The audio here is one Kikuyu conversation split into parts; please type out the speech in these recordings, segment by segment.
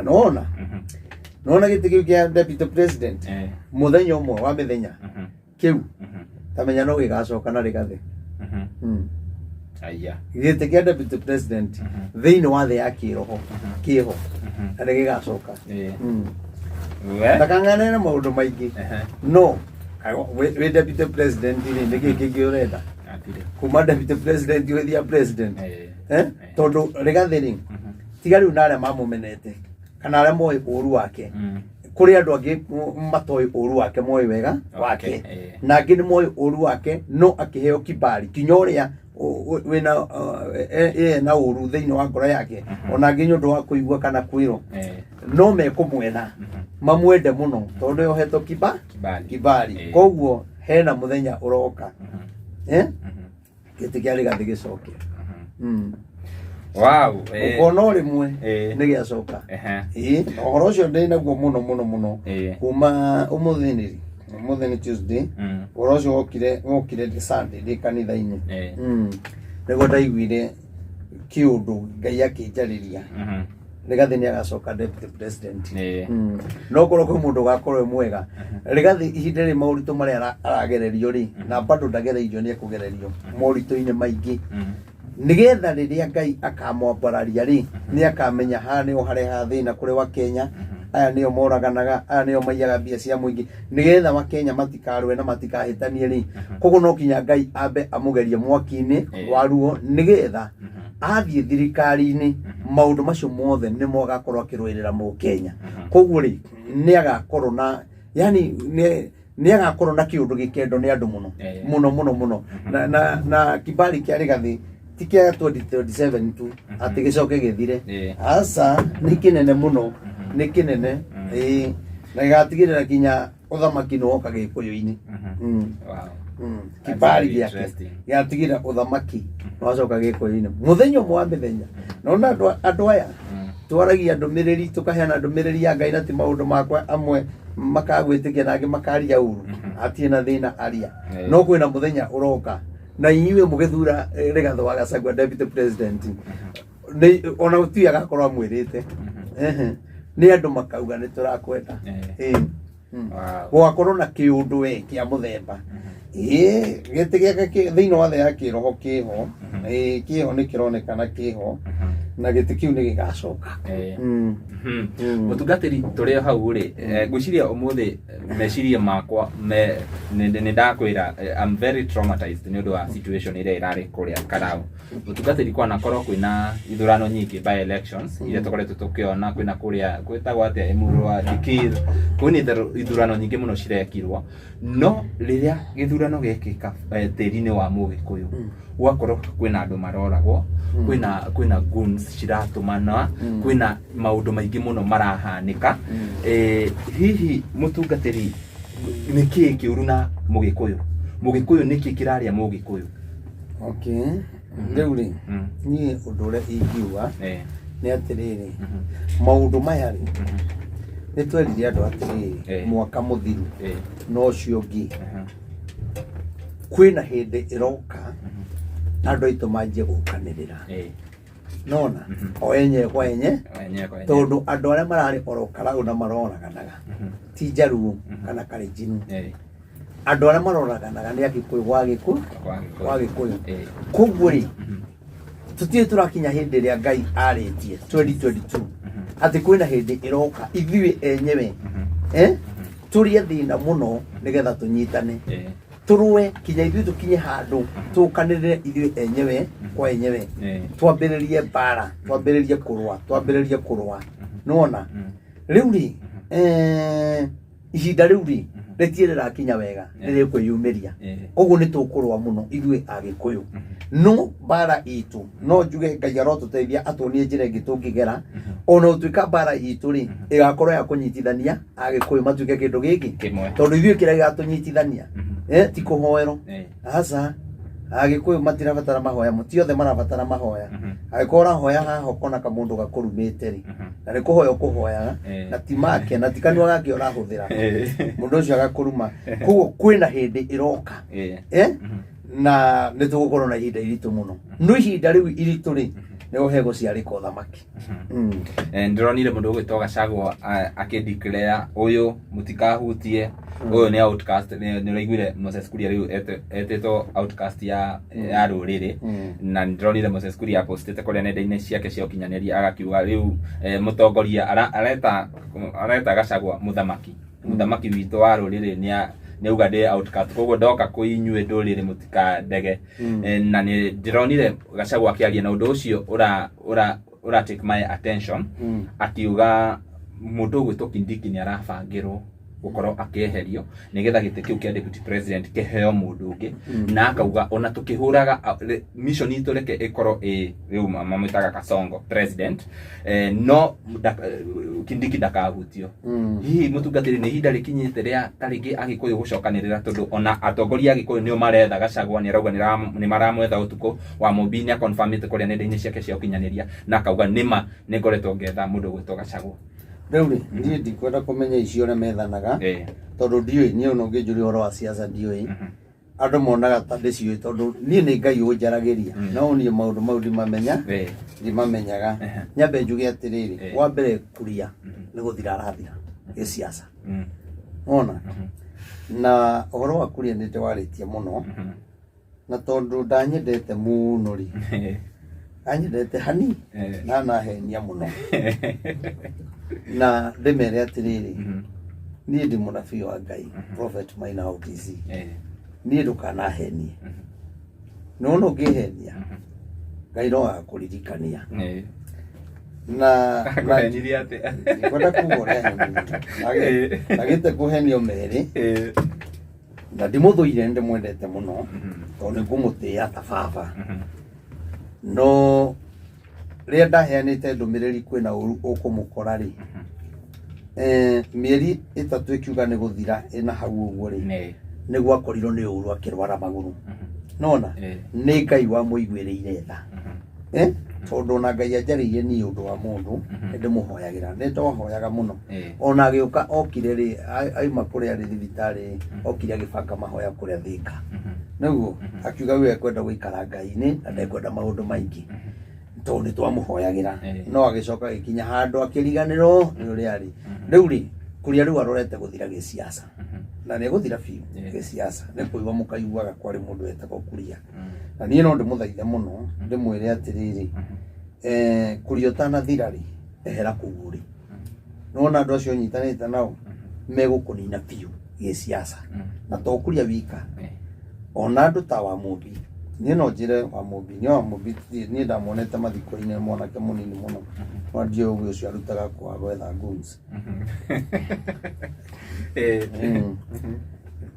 Na nona nona gĩtĩ kĩu kĩa deputy president mũthenya ũmwe wa mĩthenya kĩu tamenya no gĩgacoka na Rigathĩ. Aya. Gĩtĩ kĩa deputy president thĩinĩ wa thĩ ya kĩroho kĩho na nĩ gĩgacoka. We. Ndakang'ane na maũndũ maingĩ. No wĩ deputy president rĩ, nĩkĩ kĩngĩ ũrenda? Atirĩ. Kuma deputy president ũgĩthiĩ president. Eh? Tondũ Rigathĩ rĩ, tiga rĩu na arĩa mamũmenete kana arĩa moĩ ũru wake, kũrĩ andũ angĩ matoĩ ũru wake, moĩ wega wake, na angĩ nĩ moĩ ũru wake no akĩheo kibali kinya ũrĩa wĩna ena ũru thĩinĩ wa ngoro yake, ona angĩ nĩ ũndũ wa kũigua kana kwĩrwo, no mekũmwetha mamwende mũno tondũ yohetwo kiba Kibali. Kibali. Koguo hena mũthenya ũroka, eh? Gĩtĩ kĩa Rigathĩ gĩcoke. Ũkona o rĩmwe nĩ gĩacoka. Ĩĩ, na ũhoro ũcio ndĩ naguo mũno mũno mũno kuma ũmũthĩ nĩ ũmũthĩ nĩ Tuesday. Ũhoro ũcio wokire Sunday ndĩ kanitha-inĩ. Nĩguo ndaiguire kĩũndũ Ngai akĩnjarĩria, Rigathĩ nĩ agacoka deputy president. No korwo kwĩ mũndũ ũgakorwo e mwega Rigathĩ ihinda rĩ moritũ marĩa aragererio rĩ, na bado ndagereirio, nĩ ekũgererio moritũ-inĩ maingĩ, nĩgetha rĩrĩa Ngai akamwambararia rĩ, nĩ akamenya haha nĩho harehaga thĩna kũrĩ wa Kenya, aya nĩo moraganaga, aya nĩo maiyaga mbia cia mũingĩ, nĩgetha wa Kenya matikarũe na matikahĩtanie rĩ. Koguo no kinya Ngai ambe amũgerie mwaki-inĩ wa ruo, nĩgetha athiĩ thirikari-inĩ maũndũ macio mothe nĩmo agakorwo akĩrũĩrĩra mũkenya. Koguo rĩ, nĩ agakorwo na yani nĩ agakorwo na kĩũndũ gĩkendo nĩ andũ mũno mũno mũno mũno, na kibali kĩa Rigathĩ ti kĩa 2027 tu atĩ gĩcoke gĩthire. Aca, nĩ kĩnene mũno, nĩ kĩnene. Ĩĩ, na gĩgatigĩrĩra kinya ũthamaki nĩ woka gĩkũyũ-inĩ. That's Kibali very gĩake interesting. gĩgatigĩrĩra ũthamaki nĩ wacoka gĩkũyũ-inĩ mũthenya ũmwe wa mĩthenya. Nona andũ aya twaragia ndũmĩrĩri, tũkaheana ndũmĩrĩri ya Ngai na ti maũndũ makwa, amwe makagwĩtĩkia na angĩ makaria ũru, hatirĩ na thĩna, aria. No kwĩna mũthenya ũroka na inyuĩ mũgĩthura Rigathĩ wa Gachagua deputy president, nĩ ona gũtirĩ agakorwo amwĩrĩte. Ehe. Nĩ andũ makauga nĩ tũrakwenda. Ĩĩ. Gũgakorwo na kĩũndũ we kĩa mũthemba. Ĩĩ, gĩtĩ gĩake thĩinĩ wa thĩ ya kĩroho kĩho. Ĩĩ, kĩho nĩ kĩronekana kĩho na gĩtĩ kĩu nĩ gĩgacoka. Mũtungatĩri, tũrĩ o hau rĩ, ngwĩciria ũmũthĩ meciria makwa me nĩ ndakwĩra, I'm very traumatized nĩ ũndũ wa situation ĩrĩa ĩrarĩ kũrĩa Karau. Mũtungatĩri, kwanakorwo kwĩna ithurano nyingĩ, by elections iria tũkoretwo tũkĩona, kwĩna kũrĩa gwĩtagwo atĩa, Emurua Dikirr, kwĩna ithurano nyingĩ mũno cirekirwo, no rĩrĩa gĩthurano gĩekĩka tĩri-inĩ wa mũgĩkũyũ, gũgakorwo kwĩna andũ maroragwo, kwĩna goons ciratũmana, kwĩna maũndũ maingĩ mũno marahanĩka. Hihi mũtungatĩri, nĩ kĩĩ kĩũru na mũgĩkũyũ? Mũgĩkũyũ, nĩkĩ kĩrarĩa mũgĩkũyũ? Okay, rĩu rĩ, niĩ ũndũ ũrĩa ingiuga nĩ atĩrĩrĩ, maũndũ maya rĩ, nĩ twerire andũ atĩrĩrĩ, mwaka mũthiru na ũcio ũngĩ, kwĩna hĩndĩ ĩroka andũ aitũ manjie gũkanĩrĩra, nona o enyewe kwa enye, Enyewe kwa enyewe. Tondũ andũ arĩa mararĩ oro Karau na maroraganaga ti Njaruo kana Kalenjin. Andũ arĩa maroraganaga nĩ Agĩkũyũ gwa Gĩkũyũ. Kwa Gĩkũyũ. Gwa Gĩkũyũ. Koguo rĩ, tũtirĩ tũrakinya hĩndĩ ĩrĩa Ngai arĩtie 2022 atĩ kwĩna hĩndĩ ĩroka ithuĩ enyewe tũrĩe thĩna mũno nĩgetha tũnyitane, tũrũe kinya ithuĩ tũkinye handũ tũkanĩrĩre ithuĩ enyewe kwa enyewe, twambĩrĩrie mbara, twambĩrĩrie kũrũa, twambĩrĩrie kũrũa. Nĩwona rĩu rĩ, ihinda rĩu rĩ rĩtirĩ rĩrakinya wega, nĩrĩkwĩyumĩria. Koguo nĩ tũkũrũa mũno ithuĩ Agĩkũyũ, no mbara itũ, no njuge Ngai arotũteithia atuonie njĩra ĩngĩ tũngĩgera, ona gũtuĩka mbara itũ rĩ ĩgakorwo ya kũnyitithania Agĩkũyũ matuĩke kĩndũ gĩkĩ Kĩmwe. Tondũ ithuĩ kĩrĩa gĩgatũnyitithania ti kũhoerwo. Aca, Agĩkũyũ matirabatara mahoya, ti othe marabatara mahoya. Angĩkorwo ũrahoya haha ũkona kamũndũ gakũrumĩte rĩ, na nĩ kũhoya ũkũhoyaga, na ti make na ti kanua gake ũrahũthĩra, mũndũ ũcio agakũruma. Koguo kwĩna hĩndĩ ĩroka na nĩ tũgũkorwo na ihinda iritũ mũno, no ihinda rĩu iritũ rĩ Nĩho hegũciarĩka ũthamaki. Ndĩronire mũndũ ũgwĩtwo Gachagua akĩ-declare ũyũ mũtikahutie, ũyũ nĩ outcast. Nĩ ũraiguire Moses Kuria rĩu etĩtwo outcast ya rũrĩrĩ. Na ndĩronire Moses Kuria apostĩte kũrĩa nenda-inĩ ciake cia ũkinyanĩria, agakiuga rĩu mũtongoria areta Gachagua mũthamaki witũ wa rũrĩrĩ, nĩ auga ndĩ outcast, koguo ndoka kwĩ inyuĩ ndũrĩrĩ mũtikandege. Na nĩ ndĩronire Gachagua akĩaria na ũndũ ũcio ũra take my attention, akiuga mũndũ ũgwĩtwo Kindiki nĩ arabangĩrwo gũkorwo akĩeherio nĩgetha gĩtĩ kĩu kĩa deputy president kĩheo mũndũ ũngĩ, na akauga ona tũkĩhũraga mission itũ reke ĩkorwo ĩ rĩu mamwĩtaga Kasongo president, no Kindiki ndakahutio. Hihi mũtungatĩri, nĩ ihinda rĩkinyĩte rĩa ta rĩngĩ Agĩkũyũ gũcokanĩrĩra, tondũ ona atongoria a Gĩkũyũ nĩo maretha Gachagua, nĩ arauga nĩ maramwetha ũtukũ wa Mũmbi, nĩ aconfirmĩte kũrĩa nenda-inĩ ciake cia ũkinyanĩria na akauga nĩma nĩ ngoretwo ngetha mũndũ ũgwĩtwo Gachagua? Rĩu rĩ, niĩ ndikwenda kũmenya icio ũrĩa methanaga, tondũ ndiũĩ. Niĩ ona ũngĩnjũria ũhoro wa siasa ndiũĩ. Andũ monaga ta ndĩciũĩ, tondũ niĩ nĩ Ngai ũnjaragĩria, no niĩ maũndũ mau ndimamenya, ndimamenyaga. Nyambe njuge atĩrĩrĩ, wa mbere, Kuria nĩ gũthira arathira gĩciaca. Wona na ũhoro wa Kuria nĩ ndĩwarĩtie mũno, na tondũ ndanyendete mũno rĩ, anyendete hani na nahenia mũno, na ndĩmere atĩrĩrĩ, niĩ ndĩ mũnabii wa Ngai, Prophet Maina wa OTC. Niĩ ndũkanahenie. Nĩwona ũngĩhenia, Ngai no agakũririkania. Na Akũhenirie atĩa? Ndikwenda kuga ũrĩa ahenirie. Agĩte kũhenio merĩ, na ndimũthũire, ndĩmwendete mũno, tondũ nĩ ngũmũtĩĩa ta baba, no rĩrĩa ndaheanĩte ndũmĩrĩri kwĩna ũru ũkũmũkora rĩ, mĩeri 3 ĩkiuga nĩ gũthira ĩna hau ũguo rĩ, nĩ gwakorirwo nĩ ũru, akĩrwara magũrũ. Nona nĩ Ngai wamũiguĩrĩire tha, tondũ ona Ngai anjarĩirie niĩ ũndũ wa mũndũ, nĩ ndĩmũhoyagĩra, nĩ twahoyaga mũno. Ona agĩũka okire rĩ, auma kũrĩa arĩ thibitarĩ, okire agĩbanga mahoya kũrĩa Thĩka, nĩguo akiuga we ekwenda gũikara Ngai-inĩ na ndekwenda maũndũ maingĩ, tondũ nĩ twamũhoyagĩra. No agĩcoka agĩkinya handũ akĩriganĩrwo nĩ ũrĩa arĩ rĩu rĩ. Kũrĩa rĩu arorete gũthira gĩciaca, na nĩ gũthira biũ gĩciaca, nĩ kũigua mũkaiguaga kwarĩ mũndũ wetagwo Kuria. Na niĩ no ndĩmũthaithe mũno, ndĩmwĩre atĩrĩrĩ, Kuria ũtanathira rĩ, ehera kũu ũrĩ. Nĩwona andũ acio ũnyitanĩte nao megũkũnina biũ gĩciaca, na to Kuria wika, ona andũ ta Wamũmbi. Niĩ no njĩre Wamũmbi, niĩ Wamũmbi niĩ ndamuonete mathiko-inĩ, mwanake mũnini mũno, no ndiũĩ ũgĩ ũcio arutaga kwa gwetha goons.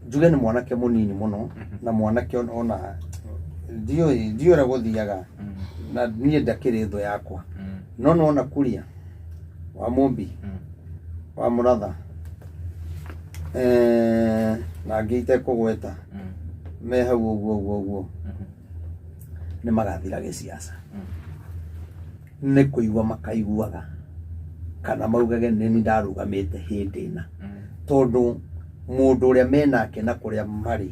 Njuge nĩ mwanake mũnini mũno, na mwanake ona ndiũĩ ũrĩa gũthiaga, na niĩ ndakĩrĩ thũ yakwa, no nĩwona Kuria, wa Mũmbi, wa Mũratha, na angĩ itekũgweta, me hau ũguo ũguo ũguo, nĩ magathira gĩciaca. Nĩ kũigua makaiguaga kana maugage nĩ niĩ ndarũgamĩte hĩndĩ ĩna, tondũ mũndũ ũrĩa menake na kũrĩa marĩ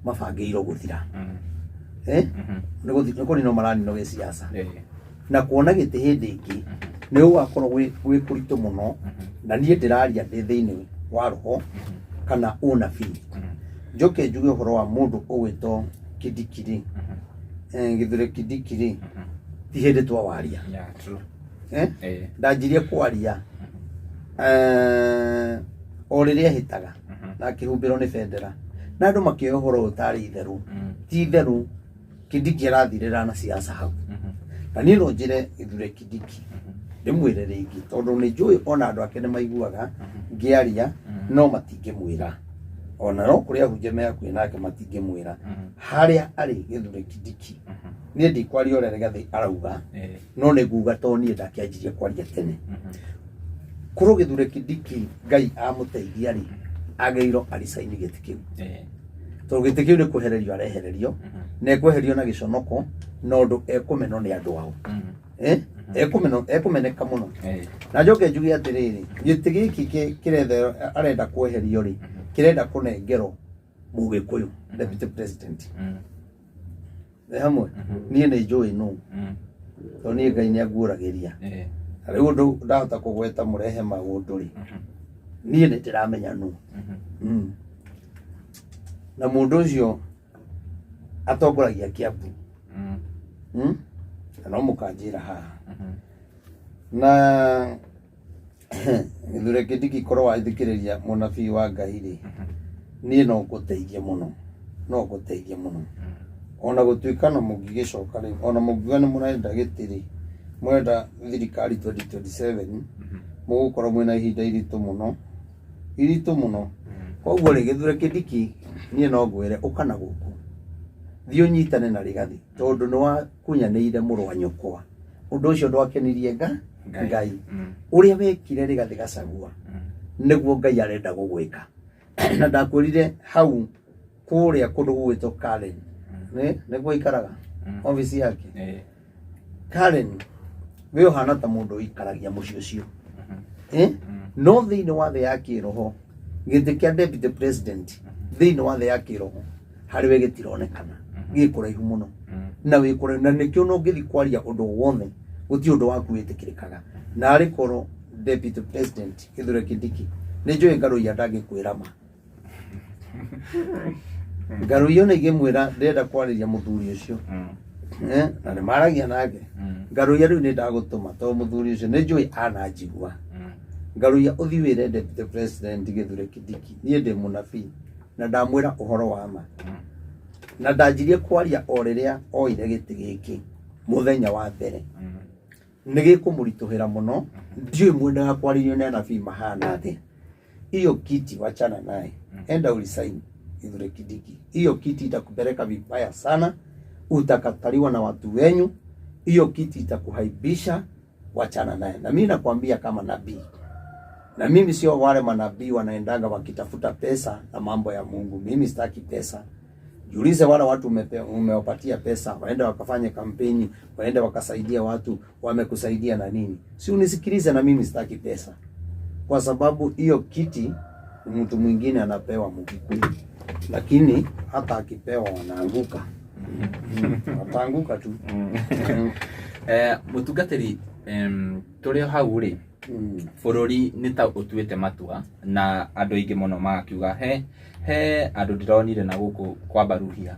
mabangĩirwo gũthira. Nĩ kũninwo maraninwo gĩciaca, na kuona gĩtĩ hĩndĩ ĩngĩ nĩ gũgakorwo gwĩ kũritũ mũno. Na niĩ ndĩraria ndĩ thĩinĩ wa roho kana ũnabii. Njoke njuge ũhoro wa mũndũ ũgwĩtwo Kindiki rĩ, Gĩthure Kindiki rĩ, ti hĩndĩ twawaria. Yeah, true. Ndanjirie kwaria o rĩrĩa ehĩtaga na akĩhumbĩrwo nĩ bendera, na andũ makĩoya ũhoro ũyũ tarĩ itherũ. Ti itherũ. Kindiki arathirĩra na siasa hau. Na niĩ no njĩre Gĩthure Kindiki, ndĩmwĩre rĩngĩ, tondũ nĩ njũĩ ona andũ ake nĩ maiguaga ngĩaria, no matingĩmwĩra. Ona no kũrĩ ahunjia me hakuhĩ nake, matingĩmwĩra harĩa arĩ. Gĩthure Kindiki, niĩ ndikwaria ũrĩa Rigathĩ arauga, no nĩ nguga to niĩ ndakĩanjirie kwaria tene. Korwo Gĩthure Kindiki Ngai amũteithia rĩ, agĩrĩirwo aricaini gĩtĩ kĩu, tondũ gĩtĩ kĩu nĩ kwehererio arehererio, na ekweherio na gĩconoko, na ũndũ ekũmenwo nĩ andũ ao. Ekũmeneka mũno. Na njoke njuge atĩrĩrĩ, gĩtĩ gĩkĩ kĩretha arenda kweherio rĩ, kĩrenda kũnengerwo Mũgĩkũyũ deputy president. Nĩ hamwe niĩ nĩ njũĩ nũ. Tondũ niĩ Ngai nĩ anguũragĩria. Na rĩu ũndũ ndahota kũgweta mũrehe maũndũ rĩ, niĩ nĩ ndĩramenya nũ. Na mũndũ ũcio atongoragia Kiambu. Na no mũkanjĩra haha. Na Gĩthure Kindiki korwo wathikĩrĩria mũnabii wa Ngai rĩ, niĩ no ngũteithie mũno, no ngũteithie mũno. Ona gũtuĩka no mũngĩgĩcoka rĩ, ona mũngiuga nĩ mũrenda gĩtĩ rĩ, mũrenda thirikari 2027, mũgũkorwo mwĩna ihinda iritũ mũno, iritũ mũno. Koguo rĩ, Gĩthure Kindiki niĩ no ngwĩre ũka na gũkũ, thiĩ ũnyitane na Rigathi tondũ nĩ wakunyanĩire mũrũ wa nyũkwa. Ũndũ ũcio ndwakenirie Ngai. Ũrĩa wekire Rigathi Gachagua nĩguo Ngai arenda gũgwĩka. Na ndakwĩrire hau kũrĩa kũndũ gũgwĩtwo Karen, nĩkuo aikaraga obici yake. Karen we ũhana ta mũndũ ũikaragia mũciĩ ũcio. No thĩinĩ wa thĩ ya kĩroho gĩtĩ kĩa deputy president thĩinĩ wa thĩ ya kĩroho harĩ we gĩtironekana, gĩ kũraihu mũno na wĩ kũraihu, na nĩkĩo no ũngĩthiĩ kwaria ũndũ wothe gũtirĩ ũndũ waku wĩtĩkĩrĩkaga. Na arĩ korwo deputy president Kithure Kindiki nĩ njũĩ Ngarũiya ndangĩkwĩra ma. Ngarũiya ona ingĩmwĩra ndĩrenda kwarĩria mũthuri ũcio, na nĩ maragia nake. Ngarũiya rĩu nĩ ndagũtũma tondũ mũthuri ũcio nĩ njũĩ ananjigua. Ngarũiya ũthiĩ wĩre deputy president Kithure Kindiki niĩ ndĩ mũnabii na ndamwĩra ũhoro wa ma. Na ndanjirie kwaria o rĩrĩa oire gĩtĩ gĩkĩ mũthenya wa mbere. Nĩ gĩkũmũritũhĩra mũno, ndiũĩ mwendaga kwarĩrio nĩ anabii mahana atĩa. Hiyo kiti wachana naye, enda ulisaini Kithure Kindiki. Hiyo kiti itakupeleka vibaya sana, utakataliwa na watu wenyu. Hiyo kiti itakuhaibisha, wachana naye. Na mimi nakwambia kama nabii, na mimi sio wale manabii wanaendanga wakitafuta pesa na mambo ya Mungu. Mimi sitaki pesa. Jiulize wale watu umewapatia pesa, waende wakafanye kampeni, waende wakasaidia watu, wamekusaidia na nini? Si unisikilize, na mimi sitaki pesa. Kwa sababu hiyo kiti mtu mwingine anapewa Mkikuyu, lakini hata akipewa wanaanguka. Wataanguka tu. Mũtungatĩri, tũrĩ o hau rĩ, bũrũri nĩ ta ũtuĩte matua na andũ aingĩ mũno magakiuga he andũ ndĩronire na gũkũ kwa Baruhia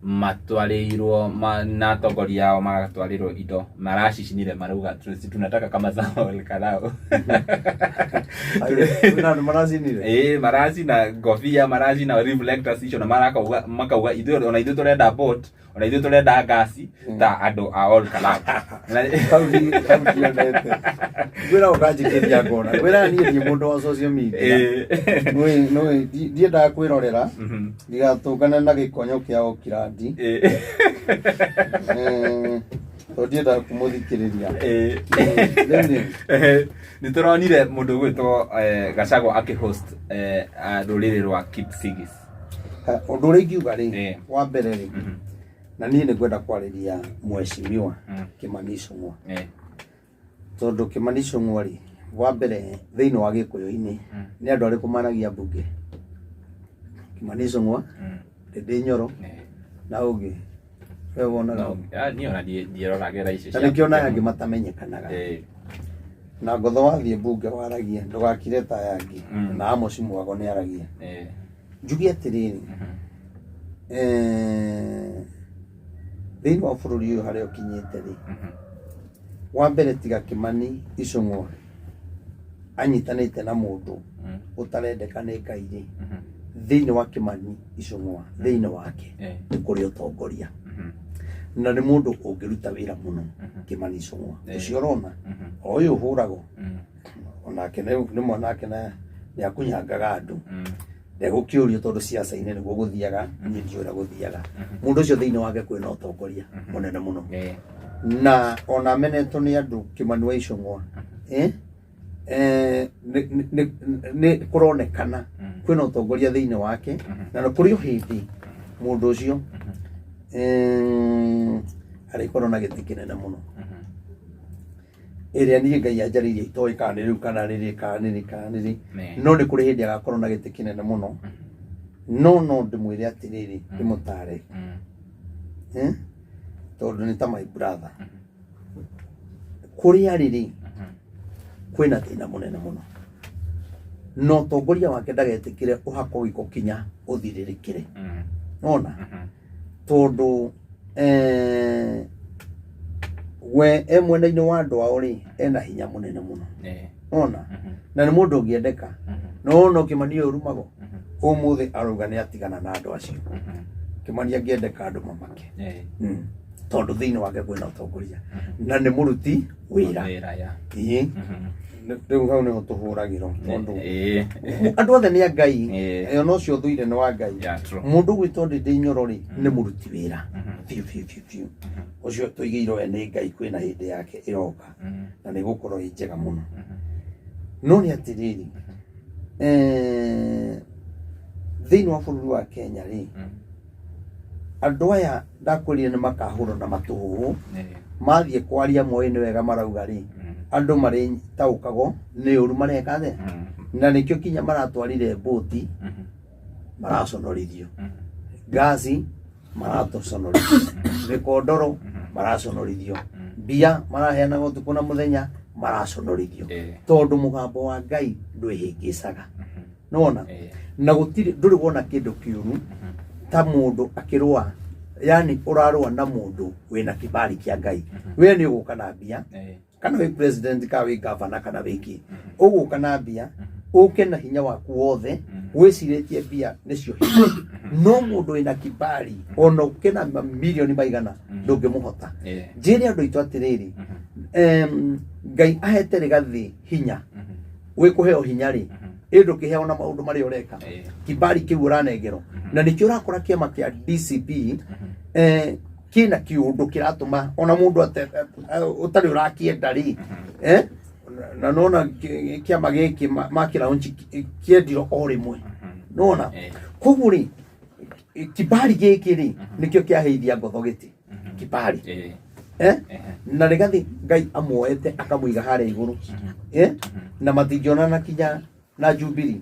matwarĩirwo na atongoria ao magatwarĩrwo indo maracicinire marauga tunataka kama za Ol Kalou. Kwĩna andũ maracinire? Ĩĩ, maracina ngobia, maracina reflectors icio na makauga ithuĩ ona ithuĩ tũrenda boat, ona ithuĩ tũrenda ngasi ta andũ a Ol Kalou. Hau ndionete. Ngwĩra ũkanjikĩria ngona. Ngwĩra niĩ ndiĩ mũndũ wa social media. Nĩũĩ, ndiendaga kwĩrorera. Ndigatũngane na gĩkonyo kĩa Okirandi. Tondũ ndiendaga kũmũthikĩrĩria. Rĩu nĩ Nĩ tũronire mũndũ ũgwĩtwo Gachagua akĩhost rũrĩrĩ rwa Kipsigis. Ũndũ ũrĩa ingiuga rĩ, wa mbere rĩ, na niĩ nĩ ngwenda kwarĩria mheshimiwa Kimani Ichung'wa. Tondũ Kimani Ichung'wa rĩ, wa mbere thĩinĩ wa Gĩkũyũ-inĩ nĩ andũ arĩkũ maragia mbunge? Kimani Ichung'wa, Ndĩndĩ Nyoro, na ũngĩ we wonaga No, niĩ ona ndiĩroragĩra icio Na cia nĩkĩo na mbunge. angĩ matamenyekanaga. Na ngotho wathiĩ mbunge waragia ndũgakire ta aya angĩ. Na Amos Mwago nĩ aragia. Njuge atĩrĩrĩ, thĩinĩ wa bũrũri ũyũ harĩa ũkinyĩte rĩ, wa mbere tiga Kimani Ichung'wa anyitanĩte na mũndũ ũtarendeka nĩ Ngai rĩ, thĩinĩ wa Kimani Ichung'wa thĩinĩ wake nĩ kũrĩ ũtongoria. Na nĩ mũndũ ũngĩruta wĩra mũno Kimani Ichung'wa. Ũcio ũrona, o ũyũ ũhũragwo, onake nĩ mwanake na nĩ akunyangaga andũ. Ndegũkĩũrio tondũ ciaca-inĩ nĩguo gũthiaga, niĩ ndiũĩ ũrĩa gũthiaga. Mũndũ ũcio thĩinĩ wake kwĩna ũtongoria mũnene mũno. Na ona amenetwo nĩ andũ Kimani wa Ichung'wa, nĩ kũronekana kwĩna ũtongoria thĩinĩ wake, na nĩ kũrĩ o hĩndĩ mũndũ ũcio, arĩkorwo na gĩtĩ kĩnene mũno. Ĩrĩa niĩ Ngai anjarĩirie itoĩ kana nĩ rĩu kana nĩ rĩ, kana nĩ rĩ, kana nĩ rĩ. No nĩ kũrĩ hĩndĩ agakorwo na gĩtĩ kĩnene mũno. No no ndĩmwĩre atĩrĩrĩ, ndĩmũtare. Tondũ nĩ ta my brother. Kũrĩa arĩ rĩ, kwĩna thĩna mũnene mũno, na ũtongoria wake ndagetĩkĩre ũhakwo gĩko kinya ũthirĩrĩkĩre. Nona tondũ we e mwena-inĩ wa andũ ao rĩ, ena hinya mũnene mũno. Nona na nĩ mũndũ ũngĩendeka, no no Kĩmani ũyũ rumagwo ũmũthĩ arauga nĩ atigana na andũ acio. Kĩmani angĩendeka andũ mamake. Tondũ thĩinĩ wake kwĩna ũtongoria na nĩ mũruti wĩra. Wĩra ya. Ĩĩ. Rĩu hau nĩho tũhũragĩrwo tondũ Ĩĩ. Andũ othe nĩ a Ngai. Ĩĩ. Ona ũcio ũthũire nĩ wa Ngai. Yeah, true. Mũndũ gwĩtwo Ndĩndĩ Nyoro rĩ, nĩ mũruti wĩra biũ biũ biũ biũ. Ũcio tũigĩirwo we nĩ Ngai, kwĩna hĩndĩ yake ĩroka na nĩ gũkorwo ĩ njega mũno. No nĩ atĩrĩrĩ, thĩinĩ wa bũrũri wa Kenya rĩ, andũ aya ndakwĩrire nĩ makahũrwo na matũhũhũ. Mathiĩ kwaria moĩ nĩ wega marauga rĩ, andũ marĩ taũkagwo nĩ ũru mareka atĩa, na nĩkĩo kinya maratwarire mbũti maraconorithio, ngasi maratũconorithio, mĩkondoro maraconorithio, mbia maraheanaga ũtukũ na mũthenya maraconorithio, tondũ mũgambo wa Ngai ndwĩhĩngĩcaga. Nona na gũtirĩ ndũrĩ wona kĩndũ kĩũru ta mũndũ akĩrũa, yani ũrarũa na mũndũ wĩna kibali kĩa Ngai. We nĩ ũgũka na mbia, kana wĩ president, kana wĩ governor, kana wĩ kĩ, ũgũka na mbia, ũke na hinya waku wothe, wĩcirĩtie mbia nĩcio hinya, no mũndũ wĩna kibali ona ũke na mamirioni maigana ndũngĩmũhota. Njĩre andũ aitũ atĩrĩrĩ, Ngai ahete Rĩgathĩ hinya, wĩ kũheo hinya rĩ, ĩ ndũkĩheo na maũndũ marĩa ũreka. Kibali kĩu ũranengerwo na nĩkĩo ũrakora kĩama kĩa DCP kĩna kĩũndũ kĩratũma ona mũndũ ũtarĩ ũrakĩenda rĩ, na nona kĩama gĩkĩ makĩlaunch kĩendirwo o rĩmwe, nona. Koguo rĩ, kibali gĩkĩ rĩ, nĩkĩo kĩaheithia ngotho gĩtĩ, kibali. Na Rigathi Ngai amuoete akamũiga harĩa igũrũ, na matingĩonana kinya na Jubilee.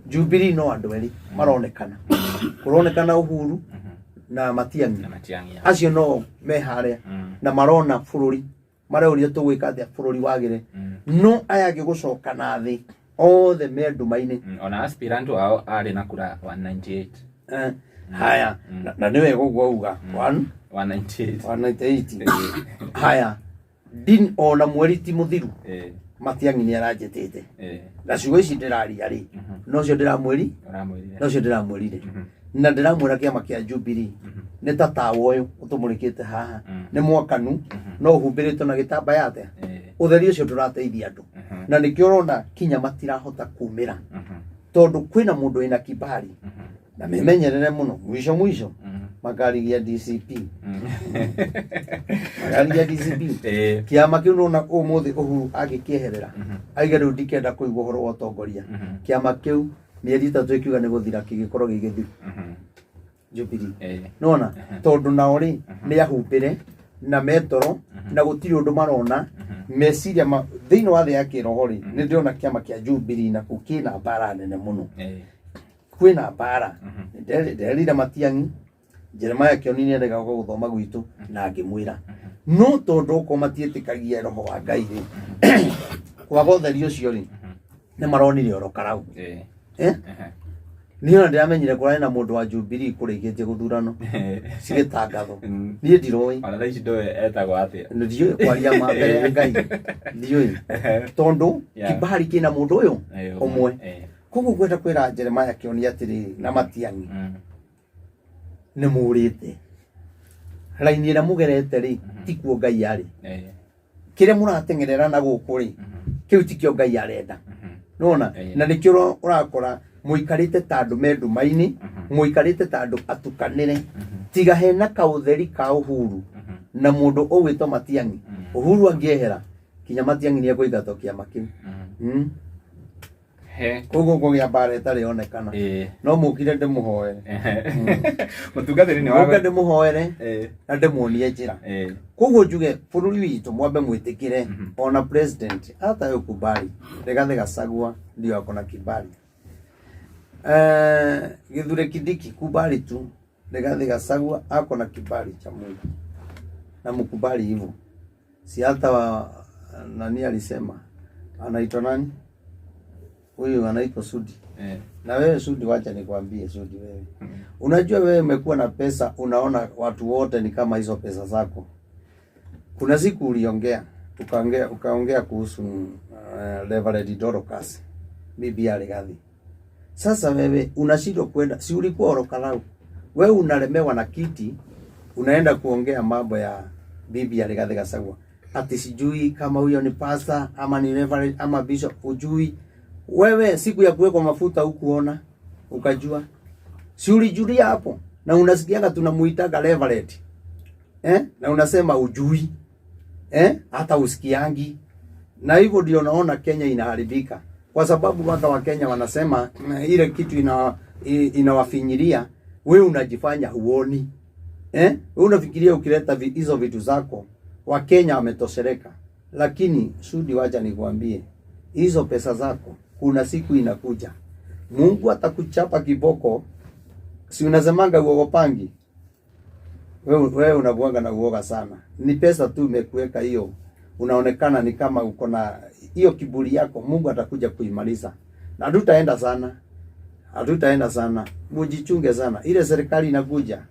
Jubilee no andũ erĩ maronekana, kũronekana Uhuru na Matiang'i. Na Matiang'i. Acio no me harĩa na marona bũrũri, mareuria tũgwĩka atĩa bũrũri wagĩre, no aya angĩ gũcoka na thĩ othe me nduma-inĩ. Ona aspirant wao arĩ na kura 198. Haya, na nĩ wega ũguo auga one 198. 198. Haya, ndini ona mweri ti mũthiru, Matiang'i nĩ aranjĩtĩte na ciugo ici ndĩraria rĩ, nocio ndĩramwĩri. Ũramwĩrire. Nocio ndĩramwĩrire na ndĩramwĩra kĩama kĩa Jubilee nĩ ta tawa ũyũ ũtũmũrĩkĩte haha, nĩ mwakanu no ũhumbĩrĩtwo na gĩtambaya atĩa, ũtheri ũcio ndũrateithia andũ, na nĩkĩo ũrona kinya matirahota kumĩra, tondũ kwĩna mũndũ wĩna kibali na memenyerere mũno, mwisho mwisho makarigia DCP, makarigia DCP. Kĩama kĩu nona ũmũthĩ Uhuru angĩkĩeherera aiga rĩu ndikenda kũigua ũhoro wa ũtongoria, kĩama kĩu mĩeri 3 ĩkiuga nĩ gũthira kĩgĩkorwo gĩ gĩthiru, Jubilee. Nona tondũ nao rĩ, nĩ ahumbĩre na metoro na gũtirĩ ũndũ marona meciria ma thĩinĩ wa thĩ ya kĩroho rĩ, nĩ ndĩrona kĩama kĩa Jubilee na kũu kĩna mbara nene mũno. Kwĩna mbara. Nderire Matiang'i, Jeremiah Kĩoni nĩ endaga gũka gũthoma gwitũ na ngĩmwĩra, no tondũ okorwo matiĩtĩkagia roho wa Ngai rĩ, kwaga ũtheri ũcio rĩ, nĩ maronire oro karau. Niĩ ona ndĩramenyire kũrarĩ na mũndũ wa Jubilee kũrĩkĩtie gũthurano cigĩtangathwo. Niĩ ndiroĩ. Ona thaa ici ndũĩ etagwo atĩa. Ndiũĩ, kwaria ma mbere ya Ngai ndiũĩ, tondũ kibali kĩna mũndũ ũyũ ũmwe. Koguo ngwenda kwĩra Jeremiah Kĩoni atĩrĩrĩ na Matiang'i, nĩ mũrĩte raini ĩrĩa mũgerete rĩ, tikuo Ngai arĩ. Kĩrĩa mũrateng'erera na gũkũ rĩ, kĩu tikĩo Ngai arenda, nona. Na nĩkĩo ũrakora mũikarĩte ta andũ me nduma-inĩ, mũikarĩte ta andũ atukanĩre, tiga hena kaũtheri ka Uhuru na mũndũ ũgwĩtwo Matiang'i. Uhuru angĩehera, kinya Matiang'i nĩ ekũingatwo kĩama kĩu. He. Koguo kũgĩa mbara ĩtarĩ yonekana. No mũkire ndĩmũhoere. Mũtungatĩri nĩ wa Mũke ndĩmũhoere na ndĩmuonie njĩra. Koguo njuge bũrũri witũ mwambe mwĩtĩkĩre ona president hata yo kubali Rigathi Gachagua ndio ako na kibali. Kithure Kindiki, kubali tu Rigathi Gachagua ako na kibali cha Mungu na mkubali hivyo, si hata Nani alisema anaitwa nani huyu? Anaitwa Sudi. Na wewe Sudi, wacha nikwambie Sudi, wewe unajua wewe umekuwa na pesa, unaona watu wote ni kama hizo pesa zako. Kuna siku uliongea ukaongea kuhusu Reverend Dorcas bibi ya Rigathi. Sasa wewe unashindwa kwenda, si ulikuwa Orokarau? Wewe unalemewa na kiti, unaenda kuongea mambo ya bibi ya Rigathi Gachagua, ati sijui kama huyo ni pastor ama ni reverend ama bishop, hujui wewe. Siku ya kuwekwa mafuta hukuona ukajua, si ulijulia hapo? Na unasikianga tunamuitaga reverend, eh? Na unasema ujui, eh? Hata usikiangi. Na hivyo ndio naona Kenya inaharibika, kwa sababu watu wa Kenya wanasema ile kitu inawafinyilia, wewe unajifanya huoni, eh? Wewe unafikiria ukileta hizo vitu zako Wakenya wametosheleka, lakini Sudi, wacha nikwambie, hizo pesa zako kuna siku inakuja Mungu atakuchapa kiboko. Si unasemanga uogopangi? Wewe unakuanga na uoga sana. Ni pesa tu imekuweka hiyo, unaonekana ni kama uko na hiyo kiburi yako. Mungu atakuja kuimaliza, na hatutaenda sana, hatutaenda sana. Mujichunge sana, ile serikali inakuja.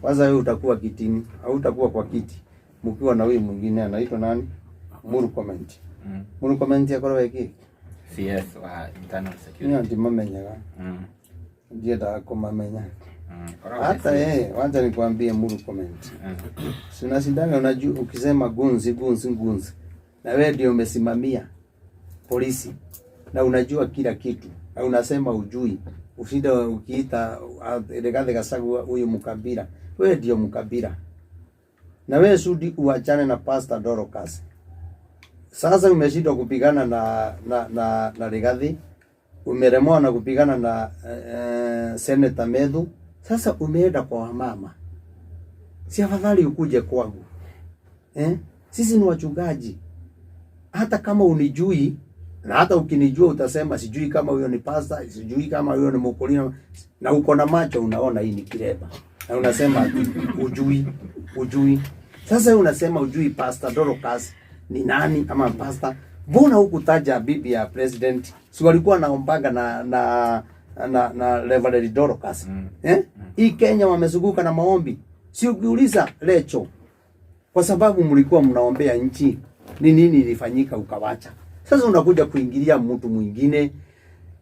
Kwanza wewe utakuwa kitini au utakuwa kwa kiti mkiwa na huyu mwingine anaitwa nani? Murkomen. Murkomen akorwo eki CS wa internal niyo security. Ndimamenyaga, ndiendaga kumamenya. Koragwo nĩ Hata CS. yeye, wacha nikwambie Murkomen. Si unashindanga, unajua ukisema gunzi gunzi gunzi, na wewe ndio umesimamia polisi na unajua kila kitu na unasema ujui. Ushinda ukiita Rigathi Gachagua huyu mkabila, wewe ndio mkabila. Na wewe Sudi, uachane na Pastor Dorcas. Sasa umeshindwa kupigana na Rigathi, umelemewa na kupigana na Senator Methu. Sasa umeenda kwa wamama, si afadhali ukuje kwangu, eh? Sisi ni wachungaji. Hata kama unijui na hata ukinijua utasema sijui kama huyo ni pastor, sijui kama huyo ni mkulima, na uko na macho unaona hii ni kireba, na unasema ati ujui, ujui. Sasa wewe unasema ujui Pastor Dorcas ni nani ama pastor? Mbona hukutaja bibi ya president? Si walikuwa naombaga na Reverend Dorcas, eh? Hii Kenya wamezunguka na maombi. Si ukiuliza Lecho, kwa sababu mlikuwa mnaombea nchi, ni nini ilifanyika ukawacha? Sasa unakuja kuingilia mtu mwingine.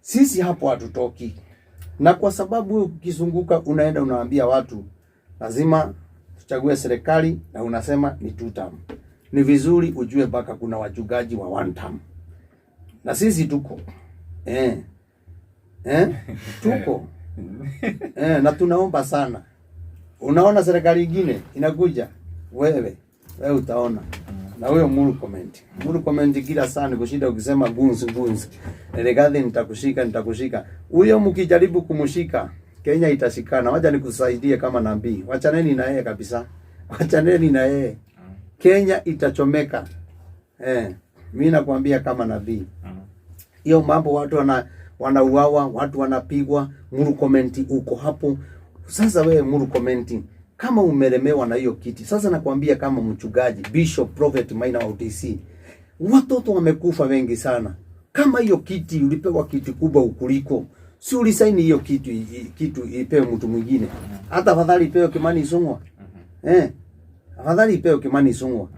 Sisi hapo hatutoki, na kwa sababu ukizunguka unaenda unaambia watu lazima tuchague serikali na unasema ni two term. Ni vizuri ujue mpaka kuna wachungaji wa one term, na sisi tuko, eh, eh, tuko, eh, na tunaomba sana. Unaona serikali ingine inakuja, wewe utaona na huyo Murkomen. Murkomen kila saa ni kushinda ukisema gunzi gunzi. Rigathi nitakushika, nitakushika. Huyo mkijaribu kumshika, Kenya itashikana. Wacha nikusaidie kama nabii. Wachaneni na yeye kabisa. Wachaneni na yeye. Kenya itachomeka. Eh, mimi nakwambia kama nabii. Hiyo mambo watu wanauawa, watu wanapigwa, Murkomen uko hapo. Sasa wewe Murkomen, kama umelemewa na hiyo kiti, sasa nakwambia kama mchungaji, Bishop Prophet Maina wa UTC, watoto wamekufa wengi sana. Kama hiyo kiti ulipewa kiti kubwa ukuliko, si ulisaini hiyo kitu ipewe mtu mwingine? Hata afadhali ipewe Kimani Ichung'wah. Eh? Afadhali ipewe Kimani Ichung'wah.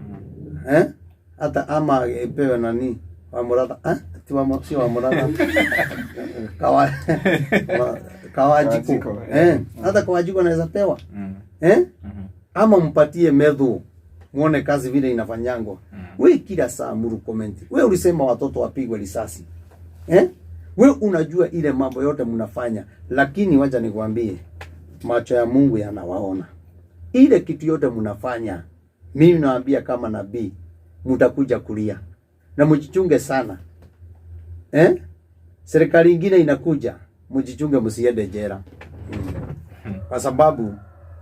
Eh? Hata ama ipewe nani? Wa Muratha. Eh? Si wa Muratha. Kawanjiku. Kawanjiku, Eh? Hata Kawanjiku anaweza pewa. Eh? Ama mpatie Methu muone kazi vile inafanyangwa. We kila saa Murkomen. We ulisema watoto wapigwe risasi. Eh? We unajua ile mambo yote mnafanya, lakini wacha nikwambie, macho ya Mungu yanawaona. Ile kitu yote mnafanya, mimi naambia kama nabii, mtakuja kulia. Na mjichunge sana. Eh? Serikali ingine inakuja, mjichunge msiende jela. Kwa sababu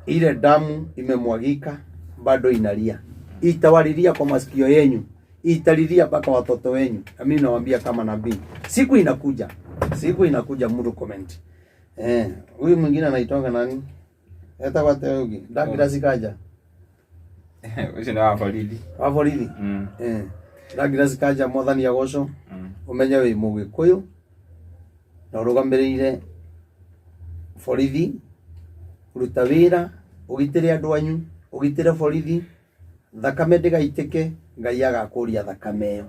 ile damu imemwagika bado inalia. Itawalilia kwa masikio yenyu, italilia mpaka watoto wenyu. Na mimi nawaambia kama nabii, siku inakuja, siku inakuja Murkomen. Eh, huyu mwingine anaitwanga nani? Eta kwa Teugi, Douglas Kaja. Ucio nĩ wa borithi. Wa borithi. Mm. Eh. Douglas Kanja, mwathani agocwo. Ũmenye wĩ Mũgĩkũyũ na ũrũgamĩrĩire borithi, ruta wĩra ũgitĩre andũ anyu, ũgitĩre borithi, thakame ndĩgaitĩke, Ngai agakũria thakame ĩyo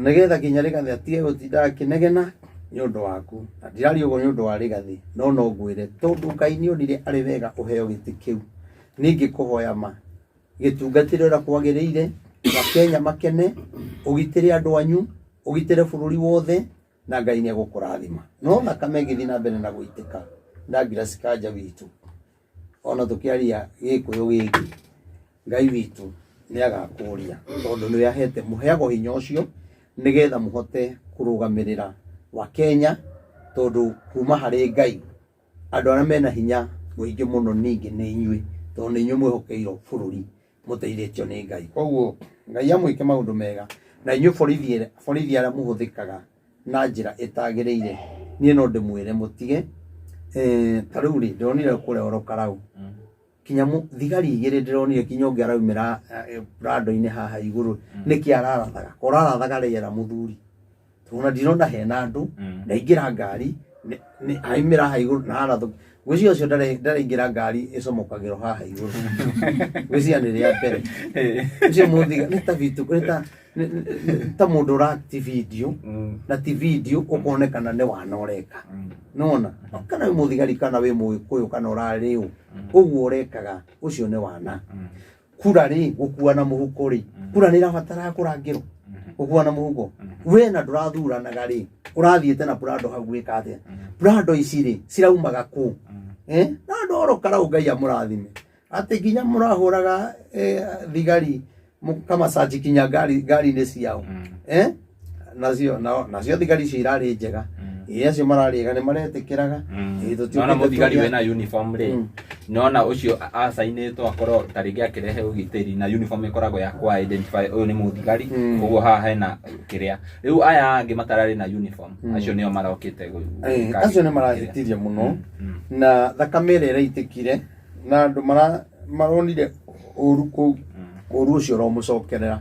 nĩgetha nginya Rigathĩ atige gũtinda akĩnegena nĩ ũndũ waku. Na ndiraria ũguo nĩ ũndũ wa Rigathĩ, no no ngwĩre tondũ Ngai nĩ onire arĩ wega ũheo gĩtĩ kĩu, niĩ ngĩkũhoya ma gĩtungatĩre ũrĩa kwagĩrĩire, Wakenya makene, ũgitĩre andũ anyu, ũgitĩre bũrũri wothe, na Ngai nĩ egũkũrathima. No thakame ĩgĩthiĩ na mbere na gũitĩka, Douglas Kanja witũ, ona tũkĩaria Gĩkũyũ gĩkĩ, Ngai witũ nĩ agakũria tondũ nĩwe ahete, mũheagwo hinya ũcio nĩgetha mũhote kũrũgamĩrĩra Wakenya, tondũ kuma harĩ Ngai andũ arĩa mena hinya mũingĩ mũno ningĩ nĩ inyuĩ, tondũ nĩ inyuĩ mwĩhokeirwo bũrũri mũteithĩtio nĩ Ngai. Koguo Ngai amwĩke maũndũ mega, na inyuĩ borithi, borithi arĩa mũhũthĩkaga na njĩra ĩtagĩrĩire, niĩ no ndĩmwĩre mũtige. Ta rĩu rĩ, ndĩronire kũrĩa Oro Karau kinya thigari igĩrĩ ndĩronire kinya ũngĩ araumĩra prado-inĩ haha igũrũ, nĩkĩ ararathaga? Ko ũrarathaga rĩera mũthuri? Ona ndirona hena andũ ndaingĩra ngari aimĩra haha igũrũ na arathũkia. Ngwĩciria ũcio ndaraingĩra ngari ĩcomokagĩrwo haha igũrũ, ngwĩciria nĩ rĩa mbere ũcio mũthiga nĩ ta vitu, nĩ ta nĩ ta mũndũ ũra act video na ti video ũkonekana nĩ wana ũreka. Nona kana wĩ mũthigari kana wĩ mũgĩkũyũ kana ũrarĩ ũ, ũguo ũrekaga ũcio nĩ wana. Kura rĩ, gũkua na mũhuko rĩ, kura nĩ ĩrabatara kũrangĩrwo gũkua na mũhuko? We na ndũrathuranaga rĩ, ũrathiĩte na prado hau gwĩka atĩa? Prado ici rĩ, ciraumaga kũ? Na andũ oro Karau, Ngai amũrathime atĩ nginya mũrahũraga thigari mũkamacaji kinya ngari ngari-inĩ ciao. Nacio nacio thigari icio irarĩ njega. Ĩĩ, acio mararĩ ega nĩ maretĩkĩraga. Ĩĩ, tũtiũkĩte Nona mũthigari tũrĩa- wĩna uniform rĩ, nona ũcio acainĩtwo akorwo ta rĩngĩ akĩrehe ũgitĩri, na uniform ĩkoragwo ya kwa identify ũyũ nĩ mũthigari. Koguo haha hena kĩrĩa rĩu aya angĩ matararĩ na uniform, acio nĩo marokĩte gwĩka Acio nĩ kĩrĩa. marahĩtirie mũno na thakame ĩrĩa ĩraitĩkire na andũ maronire ũru kũu, ũru ũcio ũromũcokerera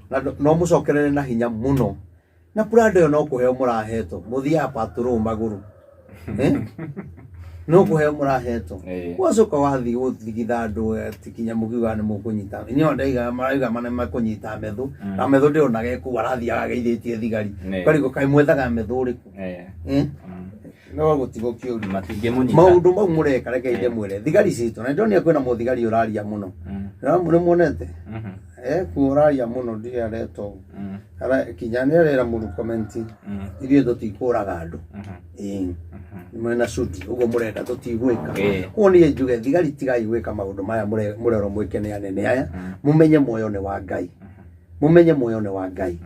na no mũcokerere na hinya mũno. Na prado ĩyo no kũheo mũrahetwo, mũthiaga patrol magũrũ? No kũheo mũrahetwo. Wacoka wathiĩ gũthigitha andũ atĩ kinya mũkiuga nĩ mũkũnyita, inyuĩ ndaiga marauga mana makũnyita methu. Na methu ndĩronaga ĩkũu, arathiaga ageithĩtie thigari. Ũkarigwo kaĩ mwethaga methu ũrĩkũ? No gũtigwo kĩũria. Matingĩmũnyita. Maũndũ mau mũreka, reke ndĩmwĩre, thigari citũ, na ndĩronire kwĩna mũthigari ũraria mũno. Nĩ muonete? Kuo ũraria mũno, ndirĩ aretwo. Kinya nĩ arera mũru comment. Ithuĩ tũtikũraga andũ. Ĩĩ. Mwena cuti ũguo mũrenda tũtigwĩka. Koguo niĩ njuge thigari, tigai gwĩka maũndũ maya mũrerwo mwĩke nĩ anene aya. Mũmenye muoyo nĩ wa Ngai, mũmenye muoyo nĩ wa Ngai,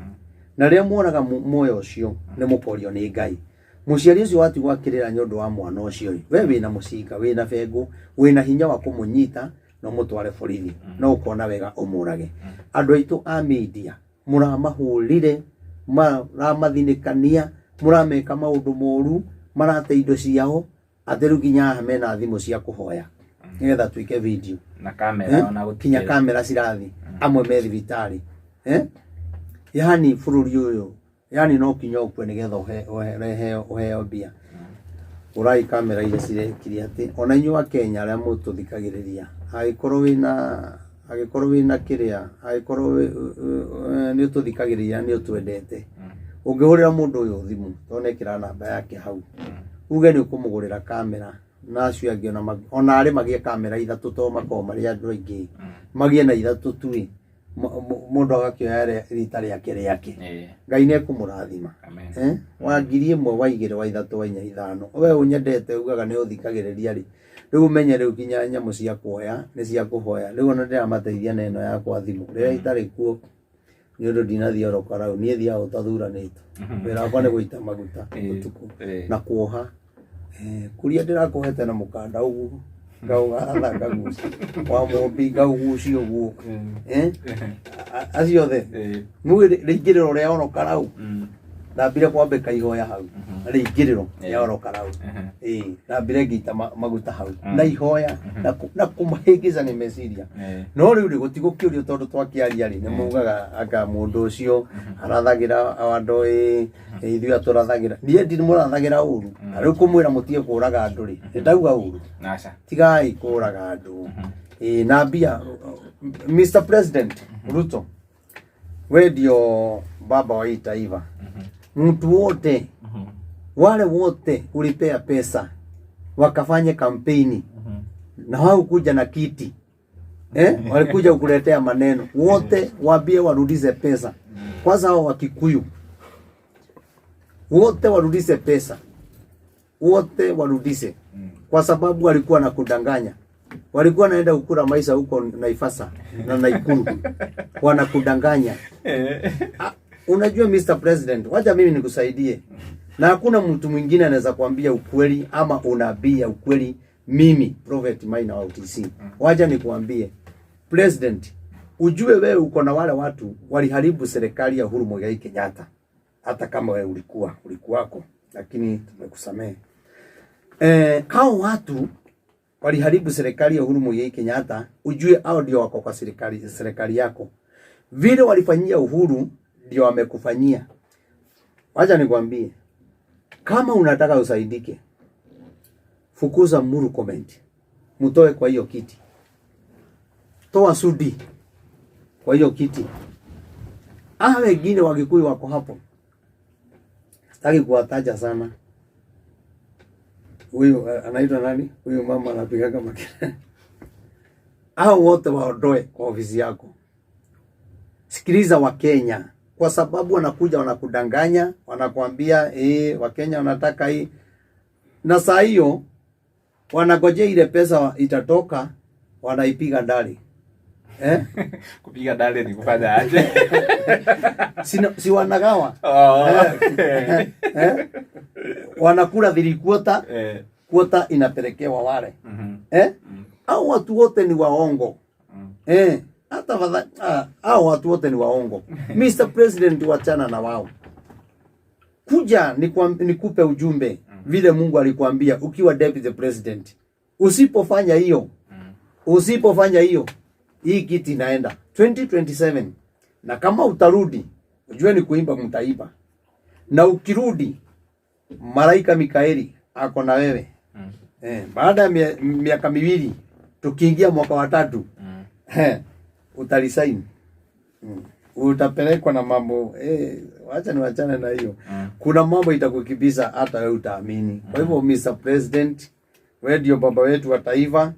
na rĩrĩa muonaga muoyo ũcio nĩ mũkorio nĩ Ngai. Mũciari ũcio watigwo akĩrĩra nĩ ũndũ wa mwana ũcio rĩ, we wĩna mũcinga, wĩna bengũ, wĩna hinya wa kũmũnyita na ũmũtware borithi, no ũkona wega ũmũrage. Andũ aitũ a media mũramahũrire, mũramathinĩkania, mũrameka maũndũ moru, marate indo ciao, atĩ rĩu nginya haha mena thimũ cia kũhoya nĩgetha tuĩke video na kamera. Ona gũtikĩrĩ. Kinya kamera cirathi, amwe me thibitarĩ. Yani bũrũri ũyũ, yani no kinya ũkue nĩgetha ũheo mbia. Ũrai kamera iria cirekire atĩ ona inyuĩ wa Kenya arĩa mũtũthikagĩrĩria, angĩkorwo wĩna kĩrĩa, angĩkorwo nĩ ũtũthikagĩrĩria, nĩ ũtwendete, ũngĩhũrĩra mũndũ ũyũ thimũ, tondũ nĩekĩra namba yake hau, uge nĩ ũkũmũgũrĩra kamera, na acio angĩ ona arĩ magĩe kamera ithatũ, tondũ makoragwo marĩ andũ aingĩ, magĩe na ithatũ tu ĩ, mũndũ agakĩoya rita rĩake rĩake. Ngai nĩ ekũmũrathima. Amen. Wa 1000, wa 2, wa 3, wa 4, 5, we ũnyendete ugaga nĩ ũthikagĩrĩria rĩ, rĩu ũmenye rĩu nginya nyamũ cia kuoya nĩ cia kũhoya. Rĩu ona ndĩramateithia na ĩno yakwa thimũ rĩrĩa itarĩ kuo, nĩ ũndũ ndinathiĩ oro karau, niĩ thiaga ũtathuranĩtwo. Wĩra wakwa nĩ gũita maguta ũtukũ na kuoha. Kuria ndĩrakuohete na mũkanda ũguo, ngaũgatha, ngagucia wa mũmbi, ngaũgucia ũguo. Acio othe nĩũĩ rĩingĩrĩro rĩa oro karau. Ndambire kwambĩka ihoya hau rĩingĩrĩro rĩa oro Karau. Ĩĩ, ndambire ngĩita maguta hau na ihoya na kũmahĩngĩca nĩ meciria. No rĩu rĩ, gũtigũkĩũrio tondũ twakĩaria rĩ, nĩ mugaga anga mũndũ ũcio arathagĩra andũ, ĩ ithuĩ atũrathagĩra. Niĩ ndimũrathagĩra ũru. Na rĩu kũmwĩra mũtige kũraga andũ rĩ, nĩ ndauga ũru? Aca. Tigai kũraga andũ. Ĩĩ, na mbia. Mr President Ruto, we ndio baba wa hii taifa. Mtu wote, wale wote ulipea pesa wakafanya kampeni na wao kuja na kiti, walikuja kukuletea maneno, wote waambie warudize pesa kwanza. Hao Wakikuyu wote warudize pesa, wote warudize, kwa sababu walikuwa na kudanganya. Walikuwa naenda kukula maisha huko Naivasha na Nakuru, wanakudanganya. Ah, unajua Mr President, wacha mimi nikusaidie, na hakuna mtu mwingine anaweza kuambia ukweli ama unabii ya ukweli. Mimi Prophet Maina wa UTC, wacha nikuambie President, ujue wewe uko na wale watu waliharibu serikali ya Uhuru Muigai Kenyatta, hata kama wewe ulikuwako, lakini tumekusamehe. Hao watu waliharibu serikali ya Uhuru Muigai Kenyatta, ujue hao ndio wako kwa serikali yako. Vile walifanyia Uhuru ndio wamekufanyia. Wacha nikwambie, kama unataka usaidike, fukuza Murkomen, mtoe kwa hiyo kiti, toa Sudi kwa hiyo kiti. Hawa wengine Wakikuyu wako hapo, sitaki kuwataja sana. Huyu anaitwa nani? Huyu mama anapigaga makelele. Hao wote waondoe kwa ofisi yako. Sikiliza Wakenya, kwa sababu wanakuja wanakudanganya, wanakuambia Wakenya wanataka hii, na saa hiyo wanagojea ile pesa itatoka, wanaipiga ndani? Kupiga ndani ni kufanya aje? Si wanagawa? Oh. Eh? Wanakula 3/4, quarter inapelekewa wale. Eh? Hao watu wote ni waongo. Hata hao watu wote ni waongo. Mr President, wachana na wao. Kuja nikupe ujumbe vile Mungu alikwambia ukiwa deputy president. Usipofanya hiyo, usipofanya hiyo, hii kiti inaenda 2027. Na kama utarudi, ujue ni kuimba mtaimba. Na ukirudi, malaika Mikaeli ako na wewe. Baada ya miaka 2 tukiingia mwaka wa 3, utaresign. Utapelekwa na mambo, wacha niwachane na hiyo. Kuna mambo itakukimbiza hata wewe utaamini. Kwa hivyo Mr President, wewe ndio baba wetu wa taifa,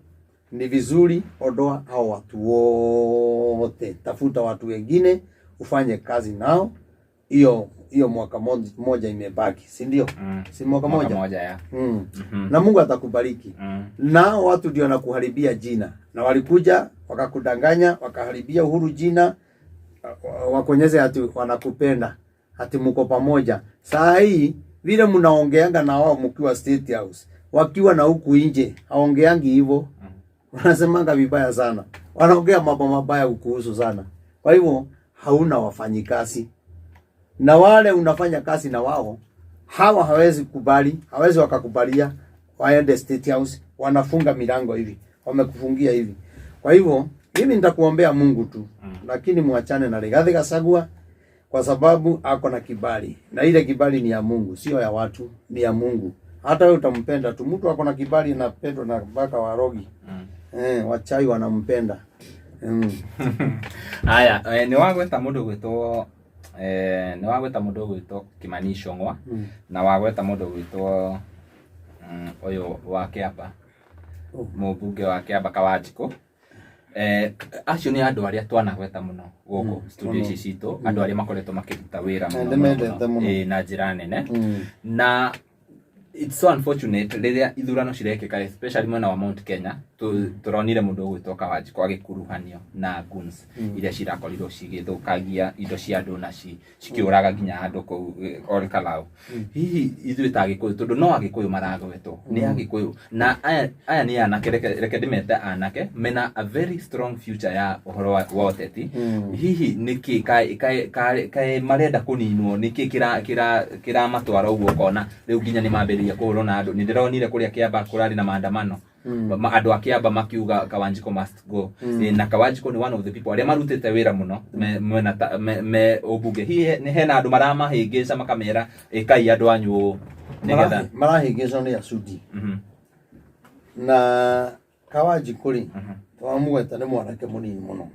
ni vizuri ondoa hao watu wote, tafuta watu wengine ufanye kazi nao. Hiyo mwaka moja imebaki, si ndio? Si mwaka Mwaka moja? moja, ya. Na Mungu atakubariki. Na watu ndio wanakuharibia jina. Na walikuja wakakudanganya, wakaharibia Uhuru jina, wakuonyeshe ati wanakupenda, ati mko pamoja. Saa hii vile mnaongeanga na wao mkiwa State House, wakiwa na huku nje, haongeangi hivyo. Wanasemanga vibaya sana. Wanaongea mambo mabaya kukuhusu sana. Kwa hivyo hauna wafanyikazi. Na wale unafanya kazi na wao, hawa hawezi kubali, hawezi wakakubalia waende State House, wanafunga milango hivi, wamekufungia hivi. Kwa hivyo mimi nitakuombea Mungu tu, lakini muachane na Rigathi Gachagua kwa sababu ako na kibali, na ile kibali ni ya Mungu, sio ya watu, ni ya Mungu. Hata wewe utampenda tu. Mtu ako na kibali anapendwa na mpaka warogi. Wachawi wanampenda. Haya, ni wagweta mundu gwitwo ni wagweta mundu gwitwo Kimani Ichung'wa na wagweta mundu gwitwo uyu wa Kiamba, mũmbunge wa Kiamba Kawanjikũ. Acio nĩ andũ arĩa twanagweta mũno gũkũ studio ici citũ, andũ arĩa makoretwo makĩruta wĩra mũno, Ndĩmendete mũno, mũno. Na njĩra nene. Na It's so unfortunate rĩrĩa ithurano cirekĩka, especially mwena wa Mount Kenya, tũronire mũndũ ũgwĩtwo Kawanjikũ agĩkuruhanio na goons iria cirakorirwo cigĩthũkangia indo cia andũ na cikĩũraga nginya andũ kũu Ol Kalou. Hihi ithuĩ ta Agĩkũyũ, tondũ no Agĩkũyũ maragwetwo, nĩ Agĩkũyũ na aya nĩ anake, reke ndĩmete anake mena a very strong future ya ũhoro wa ũteti. Hihi nĩkĩ kaĩ marenda kũninwo? Nĩkĩ kĩramatwara ũguo ũkona rĩu nginya nĩ mambĩrĩria kũhũrwo na andũ? Nĩ ndĩronire kũrĩa Kĩamba kũrarĩ na maandamano. Andũ a Kĩamba makiuga Kawanjiko must go. Na Kawanjiko nĩ one of the people arĩa marutĩte wĩra mũno mwena me ũmbunge. Hihi nĩ hena andũ maramahĩngĩca makamera ĩkai andũ anyu ũũ nĩgetha Marahĩngĩcwo nĩ acudi na Kawanjikũ rĩ, twamũgweta nĩ mwanake mũnini mũno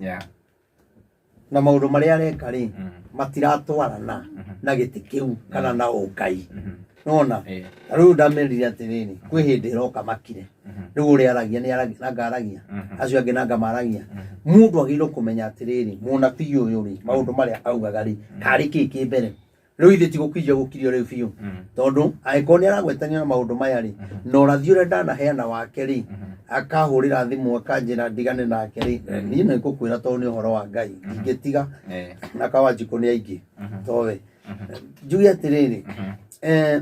na maũndũ marĩa areka rĩ, matiratwarana na gĩtĩ kĩu kana na ũngai. Nona ta rĩu ndamerire atĩrĩrĩ, kwĩ hĩndĩ ĩroka makire. Rĩu ũrĩa aragia nĩ aragia nanga aragia, acio angĩ nanga maragia. Mũndũ agĩrĩirwo kũmenya atĩrĩrĩ, mũnabii ũyũ rĩ, maũndũ marĩa augaga rĩ, karĩ kĩ kĩ mbere. Rĩu ithuĩ ti gũkiria gũkirio rĩu biũ, tondũ angĩkorwo nĩ aragwetanio na maũndũ maya rĩ, na ũrathi ũrĩa ndanaheana wake rĩ, akahũrĩra thimũ akanjĩra ndigane nake rĩ, niĩ nĩ ngũkwĩra tondũ nĩ ũhoro wa Ngai ndingĩtiga. Na Kawanjikũ nĩ aingĩ towe. Njuge atĩrĩrĩ,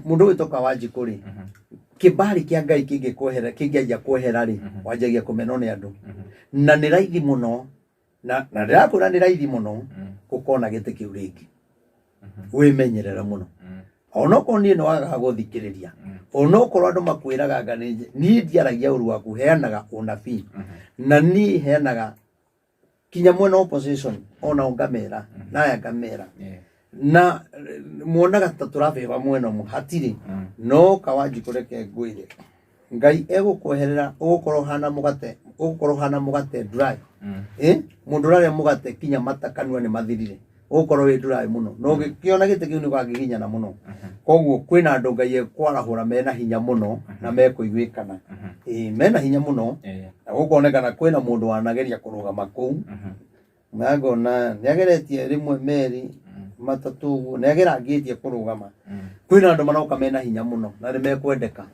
mũndũ ũgwĩtwo Kawanjikũ rĩ, kĩbari kĩa Ngai kĩngĩkwehera, kĩngĩanjia kwehera rĩ, wanjagia kũmenwo nĩ andũ na nĩ raithi mũno, na ndĩrakwĩra nĩ raithi mũno gũkona gĩtĩ kĩu rĩngĩ. Wĩmenyerere mũno, onokorwo niĩ nĩ wagaga gũthikĩrĩria, onokorwo andũ makwĩraga anga niĩ ndiaragia ũru waku, heanaga ũnabii. Na niĩ heanaga kinya mwena wa opposition, onao ngamera na aya ngamera na muonaga ta tũrabeba mwena ũmwe, hatirĩ. No Kawanjikũ, reke ngwĩre, Ngai egũkweherera, ũgũkorwo ũhana mũgate, ũgũkorwo ũhana mũgate dry. Mũndũ ũrarĩa mũgate kinya mata kanua nĩ mathirire, ũgũkorwo wĩ dry mũno na ũgĩkĩona gĩtĩ kĩu nĩ ũgakĩginyana mũno. Koguo kwĩna andũ Ngai ekwarahũra mena hinya mũno na mekũiguĩkana. Mena hinya mũno na gũkonekana kwĩna mũndũ wanageria kũrũgama kũu na ngona nĩ ageretie rĩmwe merĩ matatũ ũguo, nĩ agerangĩtie kũrũgama. Kwĩna andũ maroka mena hinya mũno na nĩ mekwendeka.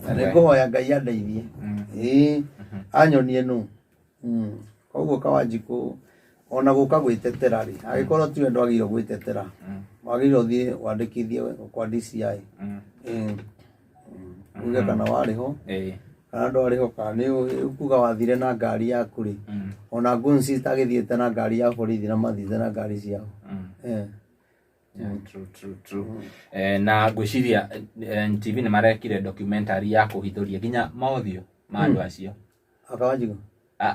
Na nĩ ngũhoya Ngai andeithie, ĩĩ, anyonie nũ. Koguo Kawanjikũ ona gũka gwĩtetera rĩ, angĩkorwo tiwe ndwagĩrĩirwo gwĩtetera, wagĩrĩirwo ũthiĩ wandĩkithie kwa DCI. Uge kana warĩ ho kana ndwarĩ ho, kana nĩ ũkuga wathire na ngari yaku rĩ, ona guns itagĩthiĩte na ngari ya borithi na mathiĩte na ngari ciao. Yeah, true, true, true. Na ngwĩciria NTV nĩ marekire documentary ya kũhithũria nginya mothiũ ma andũ acio. Akawanjikũ.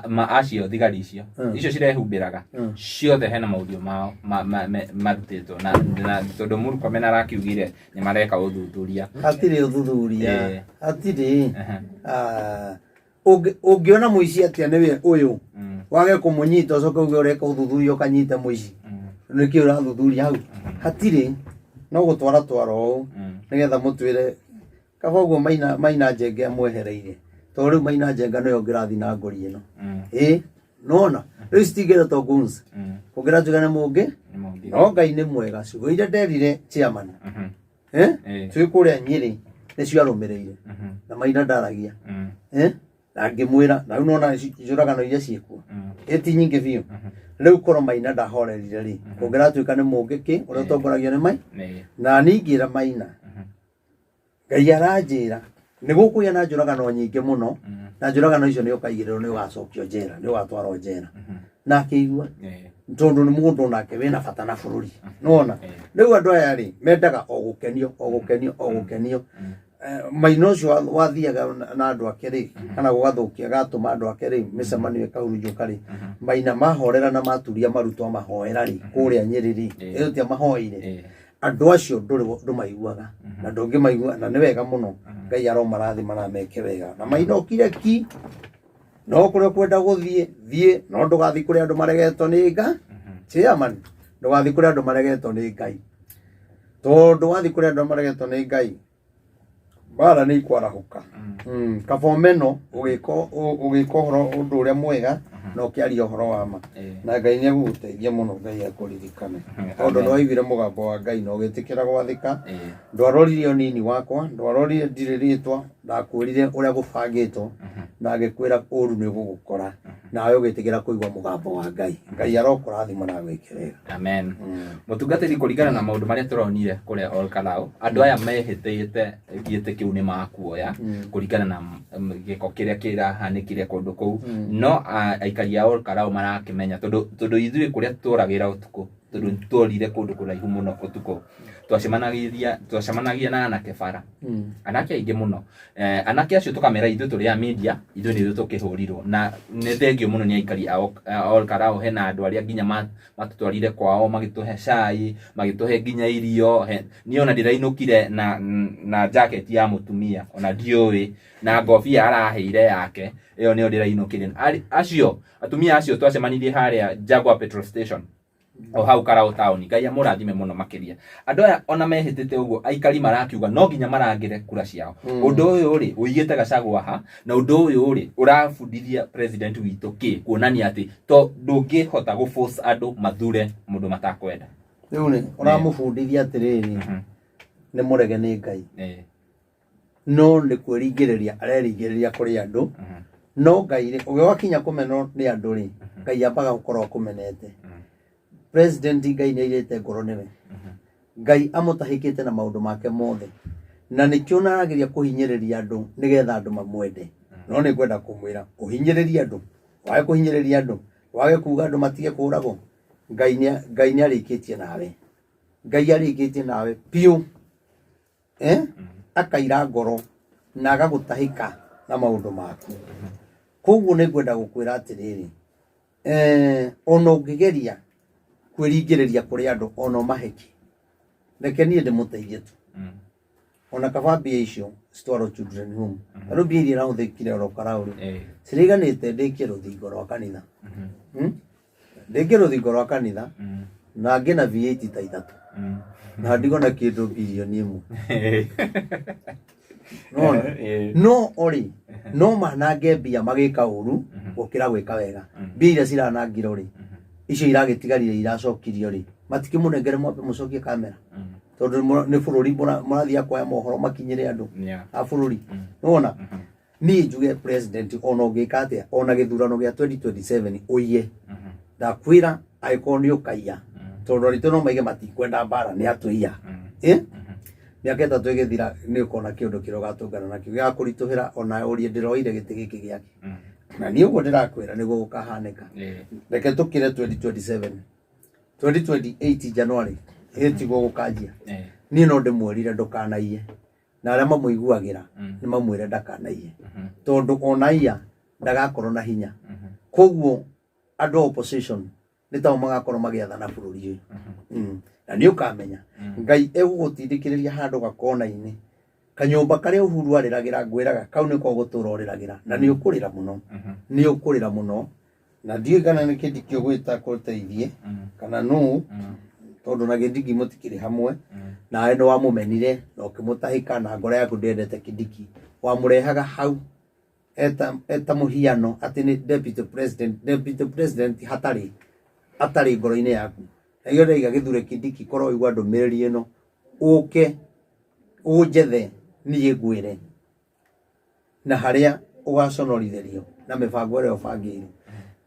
Ma acio thigari icio icio cirehumbĩraga ciothe, hena maũthiũ mao marutĩtwo na tondũ Murkomen arakiugire nĩ mareka ũthuthuria. Hatirĩ ũthuthuria. Hatirĩ. Ah, ũngĩona mũici atĩa nĩwe ũyũ, wage kũmũnyita, ũcoke uge ũreka ũthuthuria ũkanyite mũici? Nĩkĩ ũrathuthuria hau? Hatirĩ, no gũtwara twara ũũ nĩgetha mũtwĩre kaba ũguo. Maina Njenge amwehereire, tondũ rĩu Maina Njenga nĩwe ũngĩrathiĩ na ngori ĩno. Ĩ nona rĩu citingĩretwo guns, kũngĩratuĩka nĩ mũngĩ. Nĩ mũngĩ. No Ngai nĩ mwega, ciugo iria nderire chairman twĩ kũrĩa Nyĩrĩ nĩcio arũmĩrĩire na Maina ndaragia. Na ngĩmwĩra na rĩu nona njũragano iria ciĩkuo ĩ ti nyingĩ biũ. Rĩu korwo Maina ndahorerire rĩ, kũngĩratuĩka nĩ mũngĩ kĩ ũrĩa ũtongoragio nĩ mai. Na ningĩra Maina, Ngai aranjĩra nĩ gũkũgĩa na njũragano nyingĩ mũno, na njũragano icio nĩ ũkaigĩrĩrwo, nĩ ũgacokio njera, nĩ ũgatwarwo njera. Na akĩigua, tondũ nĩ mũndũ nake wĩna bata na bũrũri. Nĩwona rĩu andũ aya rĩ, mendaga o gũkenio, o gũkenio, o gũkenio. Maina ũcio wathiaga na andũ ake rĩ, kana gũgathũkia gatũma andũ ake rĩ, mĩcemanio ĩkahurunjũka rĩ, Maina mahorera na maturia maru twamahoera rĩ kũrĩa Nyĩrĩ rĩ, ĩyo ti amahoeire. Andũ acio ndũrĩ ndũmaiguaga na ndũngĩmaigua, na nĩ wega mũno. Ngai aromarathima na meke wega. Na Maina ũkire ki, no kũrĩa ũkwenda gũthiĩ thiĩ, no ndũgathiĩ kũrĩa andũ maregetwo nĩ nga chairman, ndũgathiĩ kũrĩa andũ maregetwo nĩ Ngai, tondũ wathiĩ kũrĩa andũ maregetwo nĩ Ngai. Mbara nĩ ikwarahũka. Kaba ũmeno ũgĩka ũgĩka ũhoro ũndũ ũrĩa mwega na ũkĩaria ũhoro wa ma. Na Ngai nĩ egũgũteithia mũno, Ngai akũririkane. Tondũ nĩ waiguire mũgambo wa Ngai na ũgĩtĩkĩra gwathĩka. Ndwarorire ũnini wakwa, ndwarorire ndirĩ rĩtwa, ndakwĩrire ũrĩa gũbangĩtwo na ngĩkwĩra ũru nĩ ũgũgũkora. Nawe ũgĩtĩkĩra kũigua mũgambo wa Ngai. Ngai arokũrathima na agwĩke wega. Amen. Mũtungatĩri, kũringana na maũndũ marĩa tũronire kũrĩa Ol Kalou, andũ aya mehĩtĩte gĩtĩ kĩu nĩ makuoya kũringana na gĩko kĩrĩa kĩrahanĩkire kũndũ kũu. No aikari a Ol Kalou marakĩmenya tondũ ithuĩ kũrĩa tũragĩra ũtukũ, tondũ nĩtworire kũndũ kũraihu mũno ũtukũ, twacemanagia na anake bara. Anake aingĩ mũno. Anake acio tũkamera ithuĩ tũrĩ a media, ithuĩ nĩ ithuĩ tũkĩhũrirwo. Na nĩ thengio mũno nĩ aikari a Ol Kalou, hena andũ arĩa nginya matũtwarire kwao, magĩtũhe cai, magĩtũhe nginya irio. Niĩ ona ndĩrainũkire na jacket ya mũtumia, ona ndiũĩ, na ngobia araheire yake, ĩyo nĩyo ndĩrainũkire. Acio, atumia acio twacemanirie harĩa Jaguar petrol station, o hau Karau town. Ngai amũrathime mũno makĩria. Andũ aya ona mehĩtĩte ũguo, aikari marakiuga no nginya marangĩre kura ciao. Ũndũ ũyũ rĩ, ũigĩte Gachagua ha? Na ũndũ ũyũ rĩ, ũrabundithia president witũ kĩ? Kuonania atĩ to ndũngĩhota gũ force andũ mathure mũndũ matakwenda. Rĩu rĩ, ũramũbundithia atĩrĩrĩ, nĩ mũrege nĩ Ngai. No nĩ kwĩringĩrĩria areringĩrĩria kũrĩ andũ. No Ngai rĩ, ũgĩwakinya kũmenwo nĩ andũ rĩ, Ngai ambaga gũkorwo akũmenete. President Ngai nĩ airĩte ngoro nĩwe. Ngai amũtahĩkĩte na maũndũ make mothe. Na nĩkĩo narageria kũhinyĩrĩria andũ nĩgetha andũ mamwende. No nĩ ngwenda kũmwĩra, ũhinyĩrĩrie andũ, wage kũhinyĩrĩria andũ, wage kuga andũ matige kũragwo, Ngai nĩ arĩkĩtie nawe. Ngai arĩkĩtie nawe biũ. Akaira ngoro na agagũtahĩka na maũndũ maku. Koguo nĩ ngwenda gũkwĩra atĩrĩrĩ, ona ũngĩgeria kwĩringĩrĩria kũrĩ andũ ona ũmahĩke, reke niĩ ndĩmũteithie tu. Ona kaba mbia icio citwarwo children home. Rĩu mbia iria irahũthĩkire oro Karau rĩ, ciraiganĩte ndĩkie rũthingo rwa kanitha. Ndĩkie rũthingo rwa kanitha na ngĩ na V8 ta ithatũ na ndigwo na kĩndũ bilioni 1. Nĩwona? No orĩ no manange mbia magĩka ũru gũkĩra gwĩka wega. Mbia iria ciranangirwo rĩ, icio iragĩtigarire iracokirio rĩ, matikĩmũnengere mwambe mũcokie kamera, tondũ nĩ bũrũri mũrathiĩ kuoya mohoro makinyĩre andũ a bũrũri. Nĩwona? Niĩ njuge president ona ũngĩka atĩa, ona gĩthurano gĩa 2027 ũiye, ndakwĩra angĩkorwo nĩ ũkaiya, tondũ aritũ no maige matikwenda mbara nĩ atũiya. Mĩaka 3 ĩgĩthira nĩ ũkona kĩũndũ kĩrĩa ũgatũngana nakĩo gĩgakũritũhĩra, ona ũrie ndĩroire gĩtĩ gĩkĩ gĩake. Na niĩ ũguo ndĩrakwĩra nĩguo gũkahanĩka. Reke tũkĩre 2027, 2028 January ĩtiguo gũkanjia. Niĩ no ndĩmwĩrire ndũkanaiye, na arĩa mamũiguagĩra nĩ mamwĩre ndakanaiye, tondũ ona aiya ndagakorwo na hinya. Koguo andũ a opposition nĩ tao magakorwo magĩathana bũrũri ũyũ. Na nĩ ũkamenya Ngai egũgũtindĩkĩrĩria handũ gakona-inĩ, kanyũmba karĩa Uhuru arĩragĩra, ngwĩraga kau nĩko ũgũtũra ũrĩragĩra, na nĩ ũkũrĩra mũno, nĩ ũkũrĩra mũno. Na ndiũĩ kana nĩ Kindiki ũgwĩta kũteithie kana nũ, tondũ na Kindiki mũtikĩrĩ hamwe. Nawe nĩ wamũmenire na ũkĩmũtahĩka, na ngoro yaku ndĩendete Kindiki. Wamũrehaga hau eta mũhiano atĩ nĩ deputy president, deputy president hatarĩ atarĩ ngoro-inĩ yaku. Na iyo ndaiga gĩthure Kindiki, korwo waigua ndũmĩrĩri ĩno, ũke ũnjethe niĩ ngwĩre na harĩa ũgaconorithĩrio na mĩbango ĩrĩa ũbangĩirwo.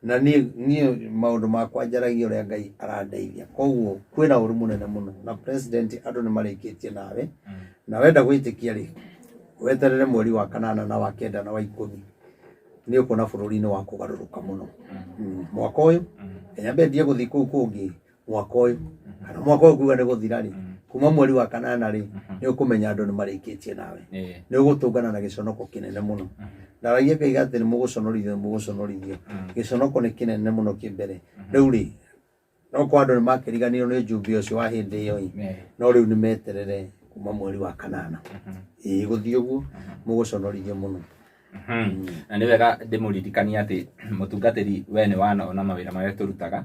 Na niĩ maũndũ makwa njaragia ũrĩa Ngai arandeithia. Koguo kwĩna ũru mũnene mũno na president andũ nĩ marĩkĩtie nawe, na wenda gwĩtĩkia rĩ, weterere mweri wa 8 na wa 9 na wa 10, nĩ ũkuona bũrũri nĩ wa kũgarũrũka mũno. Mwaka ũyũ nyambe ndie gũthiĩ kũu kũngĩ, mwaka ũyũ kana mwaka ũyũ kuga nĩ gũthira rĩ, kuma mweri wa 8 rĩ, nĩ ũkũmenya andũ nĩ marĩkĩtie nawe, nĩ ũgũtũngana na gĩconoko kĩnene mũno. Ndaragia ngaiga atĩ nĩ mũgũconorithio, nĩ mũgũconorithio. Gĩconoko nĩ kĩnene mũno kĩ mbere. Rĩu rĩ, no kwa andũ nĩ makĩriganĩirwo nĩ njumbe ũcio wa hĩndĩ ĩyo ĩ, no rĩu nĩ meterere kuma mweri wa 8 ĩĩ gũthiĩ ũguo, mũgũconorithio mũno. Na nĩ wega ndĩmũririkanie atĩ mũtungatĩri we nĩ wanona mawĩra marĩa tũrutaga.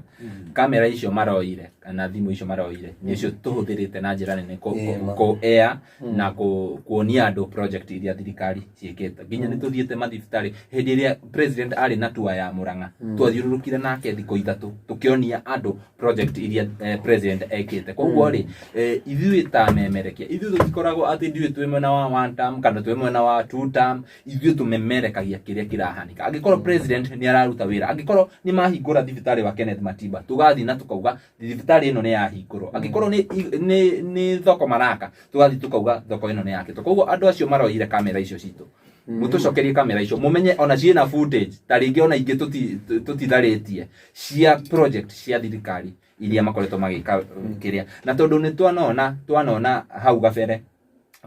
Kamera icio maroire kana thimũ icio maroire nĩcio tũhũthĩrĩte na njĩra nene kũ air na kuonia andũ project iria thirikari ciĩkĩte. Nginya nĩ tũthiĩte mathibitarĩ hĩndĩ ĩrĩa president arĩ na tour ya Murang'a, twathiũrũrũkire nake thikũ 3 tũkĩonia andũ project iria president ekĩte. Koguo rĩ, ithuĩ ta memerekia, ithuĩ tũtikoragwo atĩ ithuĩ twĩ mwena wa one term kana twĩ mwena wa two term, ithuĩ tũmemerekagia kĩrĩa kĩrahanĩka. Angĩkorwo president nĩ araruta wĩra, angĩkorwo nĩ mahingũra thibitarĩ wa Kenneth Matiba, tũgathiĩ na tũkauga thibitarĩ ĩno nĩ yahingũrwo. Angĩkorwo nĩ thoko maraka, tũgathiĩ tũkauga thoko ĩno nĩ yakĩtwo. Koguo andũ acio maroire kamera icio citũ, mũtũcokerie kamera icio, mũmenye ona ciĩna footage ta rĩngĩ ona ingĩ tũtitharĩtie cia project cia thirikari iria makoretwo magĩka kĩrĩa. Na tondũ nĩ twanona hau gabere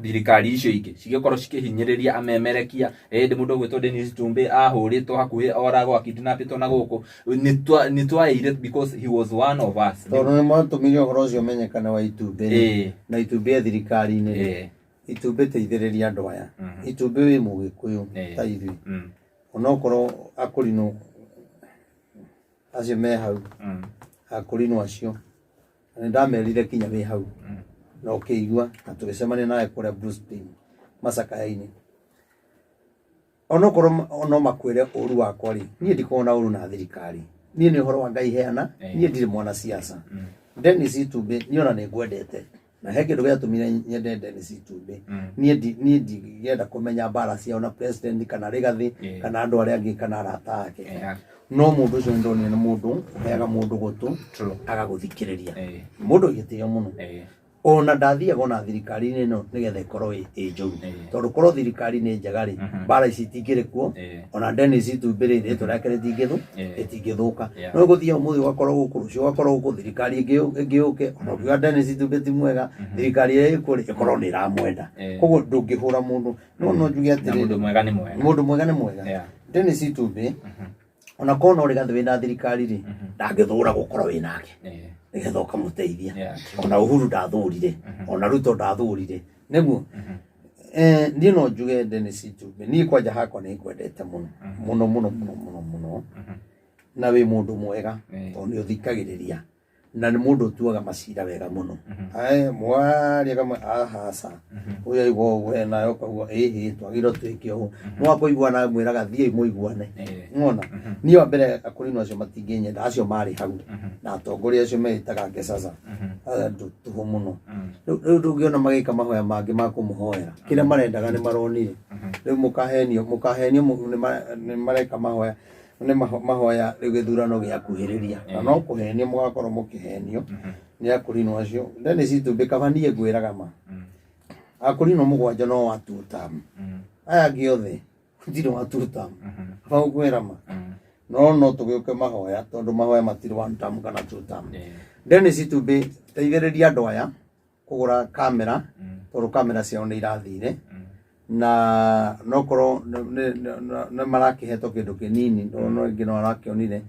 thirikari icio ingĩ cigĩkorwo cikĩhinyĩrĩria amemerekia, ĩndĩ mũndũ ũgwĩtwo Dennis Itumbĩ ahũrĩtwo hakuhĩ oragwo akidnapĩtwo na gũkũ, nĩ twaĩire because he was one of us. Tondũ nĩ mwatũmire ũhoro ũcio ũmenyekane wa Itumbĩ rĩ, na Itumbĩ e thirikari-inĩ rĩ, Itumbĩ teithĩrĩria andũ aya. Itumbĩ wĩ Mũgĩkũyũ ta ithuĩ. Onokorwo akũrinũ acio me hau, akũrinũ acio nĩ ndamerire kinya wĩ hau na ũkĩigua, na tũgĩcemania nawe kũrĩa Bruce Payne macakaya-inĩ. Onokorwo no makwĩre ũru wakwa rĩ, niĩ ndikoragwo na ũru na thirikari. Niĩ nĩ ũhoro wa Ngai heana, niĩ ndirĩ mwanasiasa. Dennis Itumbĩ niĩ ona nĩ ngwendete, na he kĩndũ gĩatũmire nyende Dennis Itumbĩ. Niĩ ndingĩenda kũmenya mbara ciao na president kana Rigathi kana andũ arĩa angĩ kana arata ake. No mũndũ ũcio nĩndonire nĩ mũndũ ũheaga mũndũ gũtũ agagũthikĩrĩria. Mũndũ gĩtĩo mũno. Ona ndathiaga ona thirikari-inĩ ĩno nĩgetha ĩkorwo ĩ njũru. Tondũ korwo thirikari nĩ njega rĩ, mbara ici itingĩrĩ kuo. Ona Dennis Itumbĩ rĩ, rĩtwa rĩake rĩtingĩthũka. No gũthiĩ ũmũthĩ ũgakorwo gũkũ, rũciũ ũgakorwo gũkũ, thirikari ĩngĩ yũke, ona ũkiuga Dennis Itumbĩ ti mwega, thirikari ĩrĩa ĩkuo rĩ, ĩkorwo nĩ ĩramwenda. Koguo ndũngĩhũra mũndũ. No no njuge atĩrĩrĩ, mũndũ mwega nĩ mwega. Mũndũ mwega nĩ mwega. Dennis Itumbĩ, ona korwo no Rigathĩ wĩna thirikari rĩ, ndangĩthũra gũkorwo wĩ nake. Nĩgetha ũkamũteithia. Ona Uhuru ndathũrire, ona Ruto ndathũrire. Nĩguo? Niĩ no njuge Dennis Itumbĩ, niĩ kwanja hakwa nĩ ngwendete mũno. Mũno mũno mũno mũno mũno. Na wĩ mũndũ mwega, tondũ nĩ ũthikagĩrĩria. Na nĩ mũndũ ũtuaga macira wega mũno. Mwaria kamwe ahaca. Ũyũ aigua ũguo, we nawe ũkauga ĩhĩ, twagĩrĩirwo twĩke ũũ. Mwakũiguana mwĩraga thiĩi mũiguane. Nĩwona? Niĩ wa mbere akũrinũ acio matingĩnyenda, acio marĩ hau. Na atongoria acio meĩtaga Ngecaca. Andũ tũhũ mũno. Rĩu ndũngĩona magĩka mahoya mangĩ ma kũmũhoera. Kĩrĩa marendaga nĩ maronire. Rĩu mũkahenio, mũkahenio nĩ mareka mahoya. Nĩ mahoya rĩu gĩthurano gĩakuhĩrĩria. Na no kũhenio mũgakorwo mũkĩhenio nĩ akũrinũ acio. Dennis Itumbĩ kaba niĩ ngwĩraga ma. Akũrinũ 7 no wa two term. Aya angĩ othe gũtirĩ wa two term. Kaba gũkwĩra ma. No no tũgĩũke mahoya tondũ mahoya matirĩ one term kana two term. Dennis Itumbĩ teithĩrĩria andũ aya kũgũra kamera tondũ kamera ciao nĩ irathire. Na nokorwo nĩ marakĩhetwo kĩndũ kĩnini, no rĩngĩ no arakĩonire.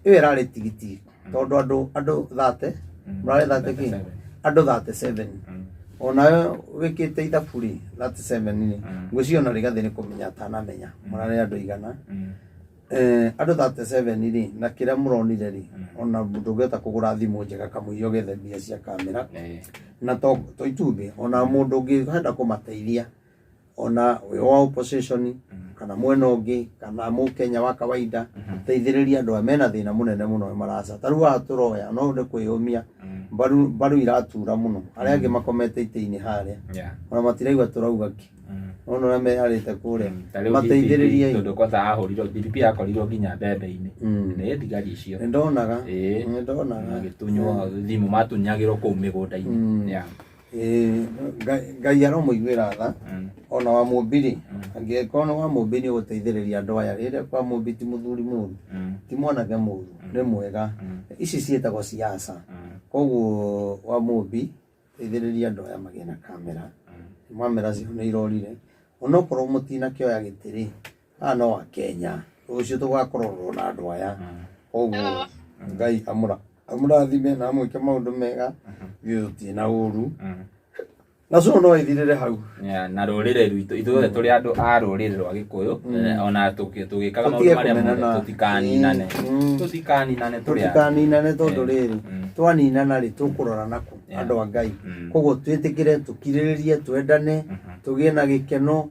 Ĩyo ĩrarĩ tigiti tondũ andũ 30, mũrarĩ 30 kĩ? Andũ 37. Onawe wĩkĩte ithabu rĩ, 37 rĩ, ngwĩciria ona Rigathĩ nĩ kũmenya atanamenya mũrarĩ andũ igana. Andũ 37 rĩ, na kĩrĩa mũronire rĩ, ona ndũngĩhota kũgũra thimũ njega kamũira ũgethe mbia cia kamera. Na to Itumbĩ, ona mũndũ ũngĩenda kũmateithia, ona wĩ wa opposition kana mwena ũngĩ kana mũkenya wa kawaida, teithĩrĩria andũ aya mena thĩna mũnene mũno maraca. Ta rĩu haha tũroya no nĩ kwĩyũmia, mbaru iratura mũno, arĩa angĩ makomete itĩ-inĩ harĩa, ona matiraigua tũrauga kĩ. Ona ũrĩa meyarĩte kũrĩa. Ta rĩu Mateithĩrĩrie. DPP, tondũ kwanza ahũrirwo, DPP akorirwo nginya mbembe-inĩ. Nĩ thigari icio. Nĩ ndonaga. Nĩ ndonaga. Magĩtunywo thimũ, matunyagĩrwo kũu mĩgũnda-inĩ. Ngai aromũiguĩra tha. Ona wa Mũmbi rĩ, angĩkorwo nĩ wa Mũmbi nĩ ũgũteithĩrĩria andũ aya. Rĩrĩa kwa Mũmbi ti mũthuri mũru, ti mwanake mũru, nĩ mwega. Ici ciĩtagwo siasa. Koguo wa Mũmbi, teithĩrĩria andũ aya magĩe na kamera. Kamera ciao nĩ irorire. Onokorwo mũtinakĩoya gĩtĩ rĩ, haha no Akenya. Rũciũ tũgakorwo na andũ aya. Koguo Ngai amũrathime na amwĩke maũndũ mega. Ithuĩ tũtirĩ na ũru. Na so no ĩthirĩre hau. Yeah, na rũrĩrĩ rwitũ ithuothe tũrĩ andũ a rũrĩrĩ rwa gĩkũyũ, ona tũgĩkaga maũndũ Tũtige marĩa mothe kũmenana. tũtikaninane. Tũtikaninane tũrĩ andũ. Tũtikaninane tondũ rĩrĩ, twaninana rĩ, tũkũrora nakũ? Andũ a Ngai. Koguo twĩtĩkĩre, tũkirĩrĩrie, twendane, tũgĩe na gĩkeno.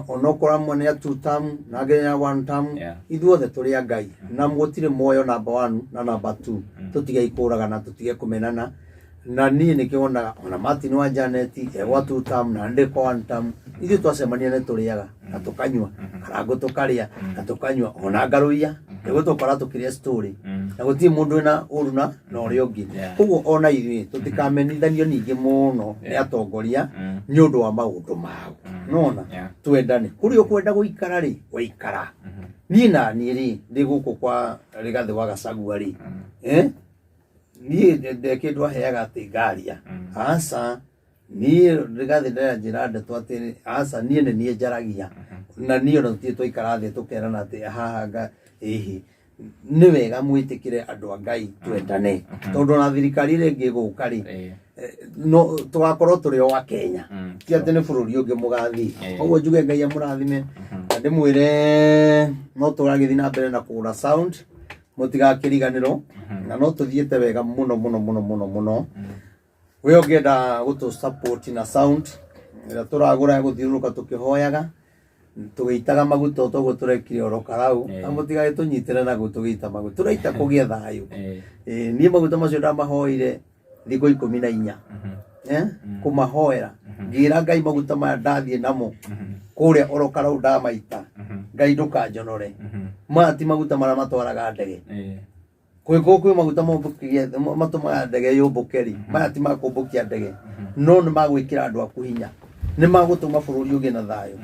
Onokorwo amwe nĩ a two term na angĩ nĩ a one term, ithuothe tũrĩ a Ngai na gũtirĩ muoyo number one na number two. Tũtige kũragana, tũtige kũmenana. Na niĩ nĩkĩo wonaga ona Martin wa Janet egwa two term na ndĩ kwa one term, ithuĩ twacemania nĩ tũrĩaga na tũkanyua karangũ, tũkarĩa na tũkanyua ona ngarũiya nĩgũtũkora tũkĩrĩa story, na gũtirĩ mũndũ wĩna ũru na ũrĩa ũngĩ. Koguo ona ithuĩ tũtikamenithanio ningĩ mũno nĩ atongoria nĩ ũndũ wa maũndũ mao. Nona twendane, kũrĩa ũkwenda gũikara rĩ, waikara. Niĩ na niĩ rĩ, ndĩ gũkũ kwa Rigathĩ wa Gachagua rĩ, niĩ ndĩ kĩndũ aheaga atĩ ngaria. Aca, niĩ Rigathĩ nderanjĩra ndeto atĩ aca, niĩ nĩ niĩ njaragia, na niĩ ona tũtirĩ twaikara thĩ tũkerana atĩ haha nga ĩhĩ. Nĩ wega mwĩtĩkĩre, andũ a Ngai, twendane, tondũ ona thirikari ĩrĩa ĩngĩ ĩgũka rĩ, no tũgakorwo tũrĩ o a Kenya, ti atĩ nĩ bũrũri ũngĩ mũgathiĩ. Koguo njuge Ngai amũrathime, na ndĩmwĩre no tũragĩthiĩ na mbere na kũgũra sound, mũtigakĩriganĩrwo, na no tũthiĩte wega mũno mũno mũno mũno mũno. We ũngĩenda gũtũ support na sound ĩrĩa tũragũra ya gũthiũrũrũka tũkĩhoyaga tũgĩitaga maguta o toguo tũrekire oro karau, na mũtigagĩtũnyitĩre naguo tũgĩita maguta, tũraita kũgĩe thayũ. Niĩ maguta macio ndamahoire thikũ 14, kũmahoera, ngĩra Ngai maguta maya ndathiĩ namo kũrĩa oro karau ndamaita, Ngai ndũkanjonore. Maya ti maguta marĩa matwaraga ndege. Kũngĩkorwo kwĩ maguta mombũkagia matũmaga ndege yũmbũke rĩ, maya ti ma kũmbũkia ndege, no nĩ ma gwĩkĩra andũ aku hinya, nĩ ma gũtũma bũrũri ũgĩe na thayũ.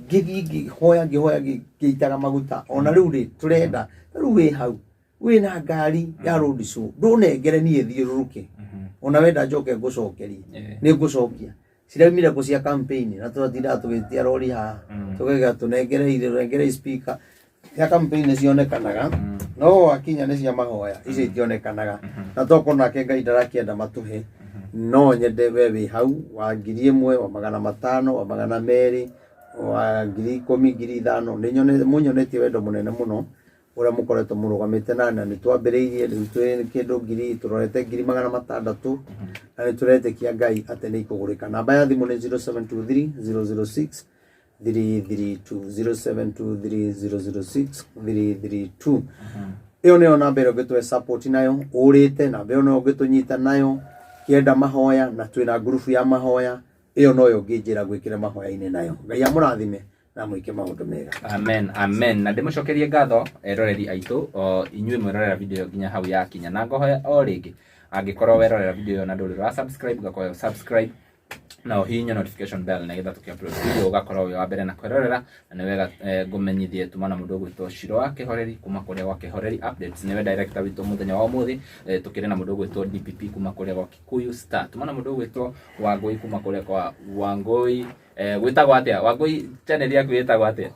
Ngĩthiĩ ngĩhoya ngĩhoya ngĩitaga maguta. Ona rĩu rĩ, tũrenda rĩu wĩ hau wĩna ngari ya road show, ndũnengere niĩ thiũrũrũke. Ona wenda njoke ngũcokerie, nĩ ngũcokia. Ciraumire kũ cia campaign na tũratindaga tũgĩtia rori haha, tũkaiga tũnengere irio, tũnengere speaker cia campaign? Nĩ cionekanaga, no wakinya nĩ cia mahoya, icio itionekanaga. Na tokorwo nake Ngai ndarakĩenda matũhe. No nyende we wĩ hau wa 1000, wa 500, wa 200, wa 10,000, 5,000, nĩ mũnyonetie wendo mũnene mũno ũrĩa mũkoretwo mũrũgamĩte na nĩ twambĩrĩirie. Rĩu twĩ kĩndũ ngiri, tũrorete 600,000, na nĩ tũretĩkia Ngai atĩ nĩ ikũgũrĩka. Namba ya thimũ nĩ 0723 006 332, 0723 006 332. Ĩyo nĩyo namba ĩrĩa ũngĩtũhe support nayo ũrĩte. Namba ĩyo noyo ũngĩtũnyita nayo kĩenda mahoya, na twĩna ngurubu ya mahoya. Ĩyo noyo ũngĩnjĩra gwĩkĩre mahoya-inĩ nayo. Ngai amũrathime na mwĩke maũndũ mega. Amen, amen. Na ndĩmũcokerie ngatho eroreri aitũ, o inyuĩ mwerorera video ĩyo nginya hau yakinya, na ngohoya o rĩngĩ, angĩkorwo werorera video ĩyo na ndũrĩ ũra subscribe, ngakoya subscribe na ũhihinye notification bell, nĩgetha tũkĩ upload video ũgakorwo wĩ wa mbere na kwĩrorera. Na nĩ wega, ngũmenyithie tuma na mũndũ ũgwĩtwo Shiro wa Kĩhoreri kuma kũrĩa gwa Kĩhoreri Updates, nĩwe director witũ mũthenya wa ũmũthĩ. Tũkĩrĩ na mũndũ ũgwĩtwo DPP kuma kũrĩa gwa Kikuyu Star, tuma na mũndũ ũgwĩtwo Wangũi kuma kũrĩa kwa Wangũi, gwĩtagwo atĩa Wangũi? Channel yaku ĩtagwo atĩa?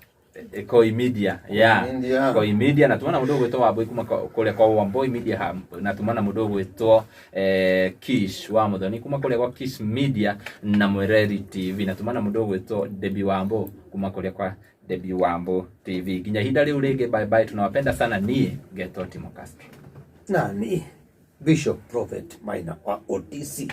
Koi Media, yeah. Media. Koi Media. Na tuma na mũndũ ũgwĩtwo Wambui kuma kũrĩa kwa Wambui Media Hub, na tuma na mũndũ ũgwĩtwo Kish wa Muthoni kuma kũrĩa kwa Kish Media na Mwereri TV, na tuma na mũndũ ũgwĩtwo Debbie Wambo kuma kũrĩa kwa Debbie Wambo TV. Nginya ihinda rĩu rĩngĩ, bye bye, tunawapenda sana. Niĩ ngetwo Timo Castro. Nani Bishop Prophet Maina wa OTC.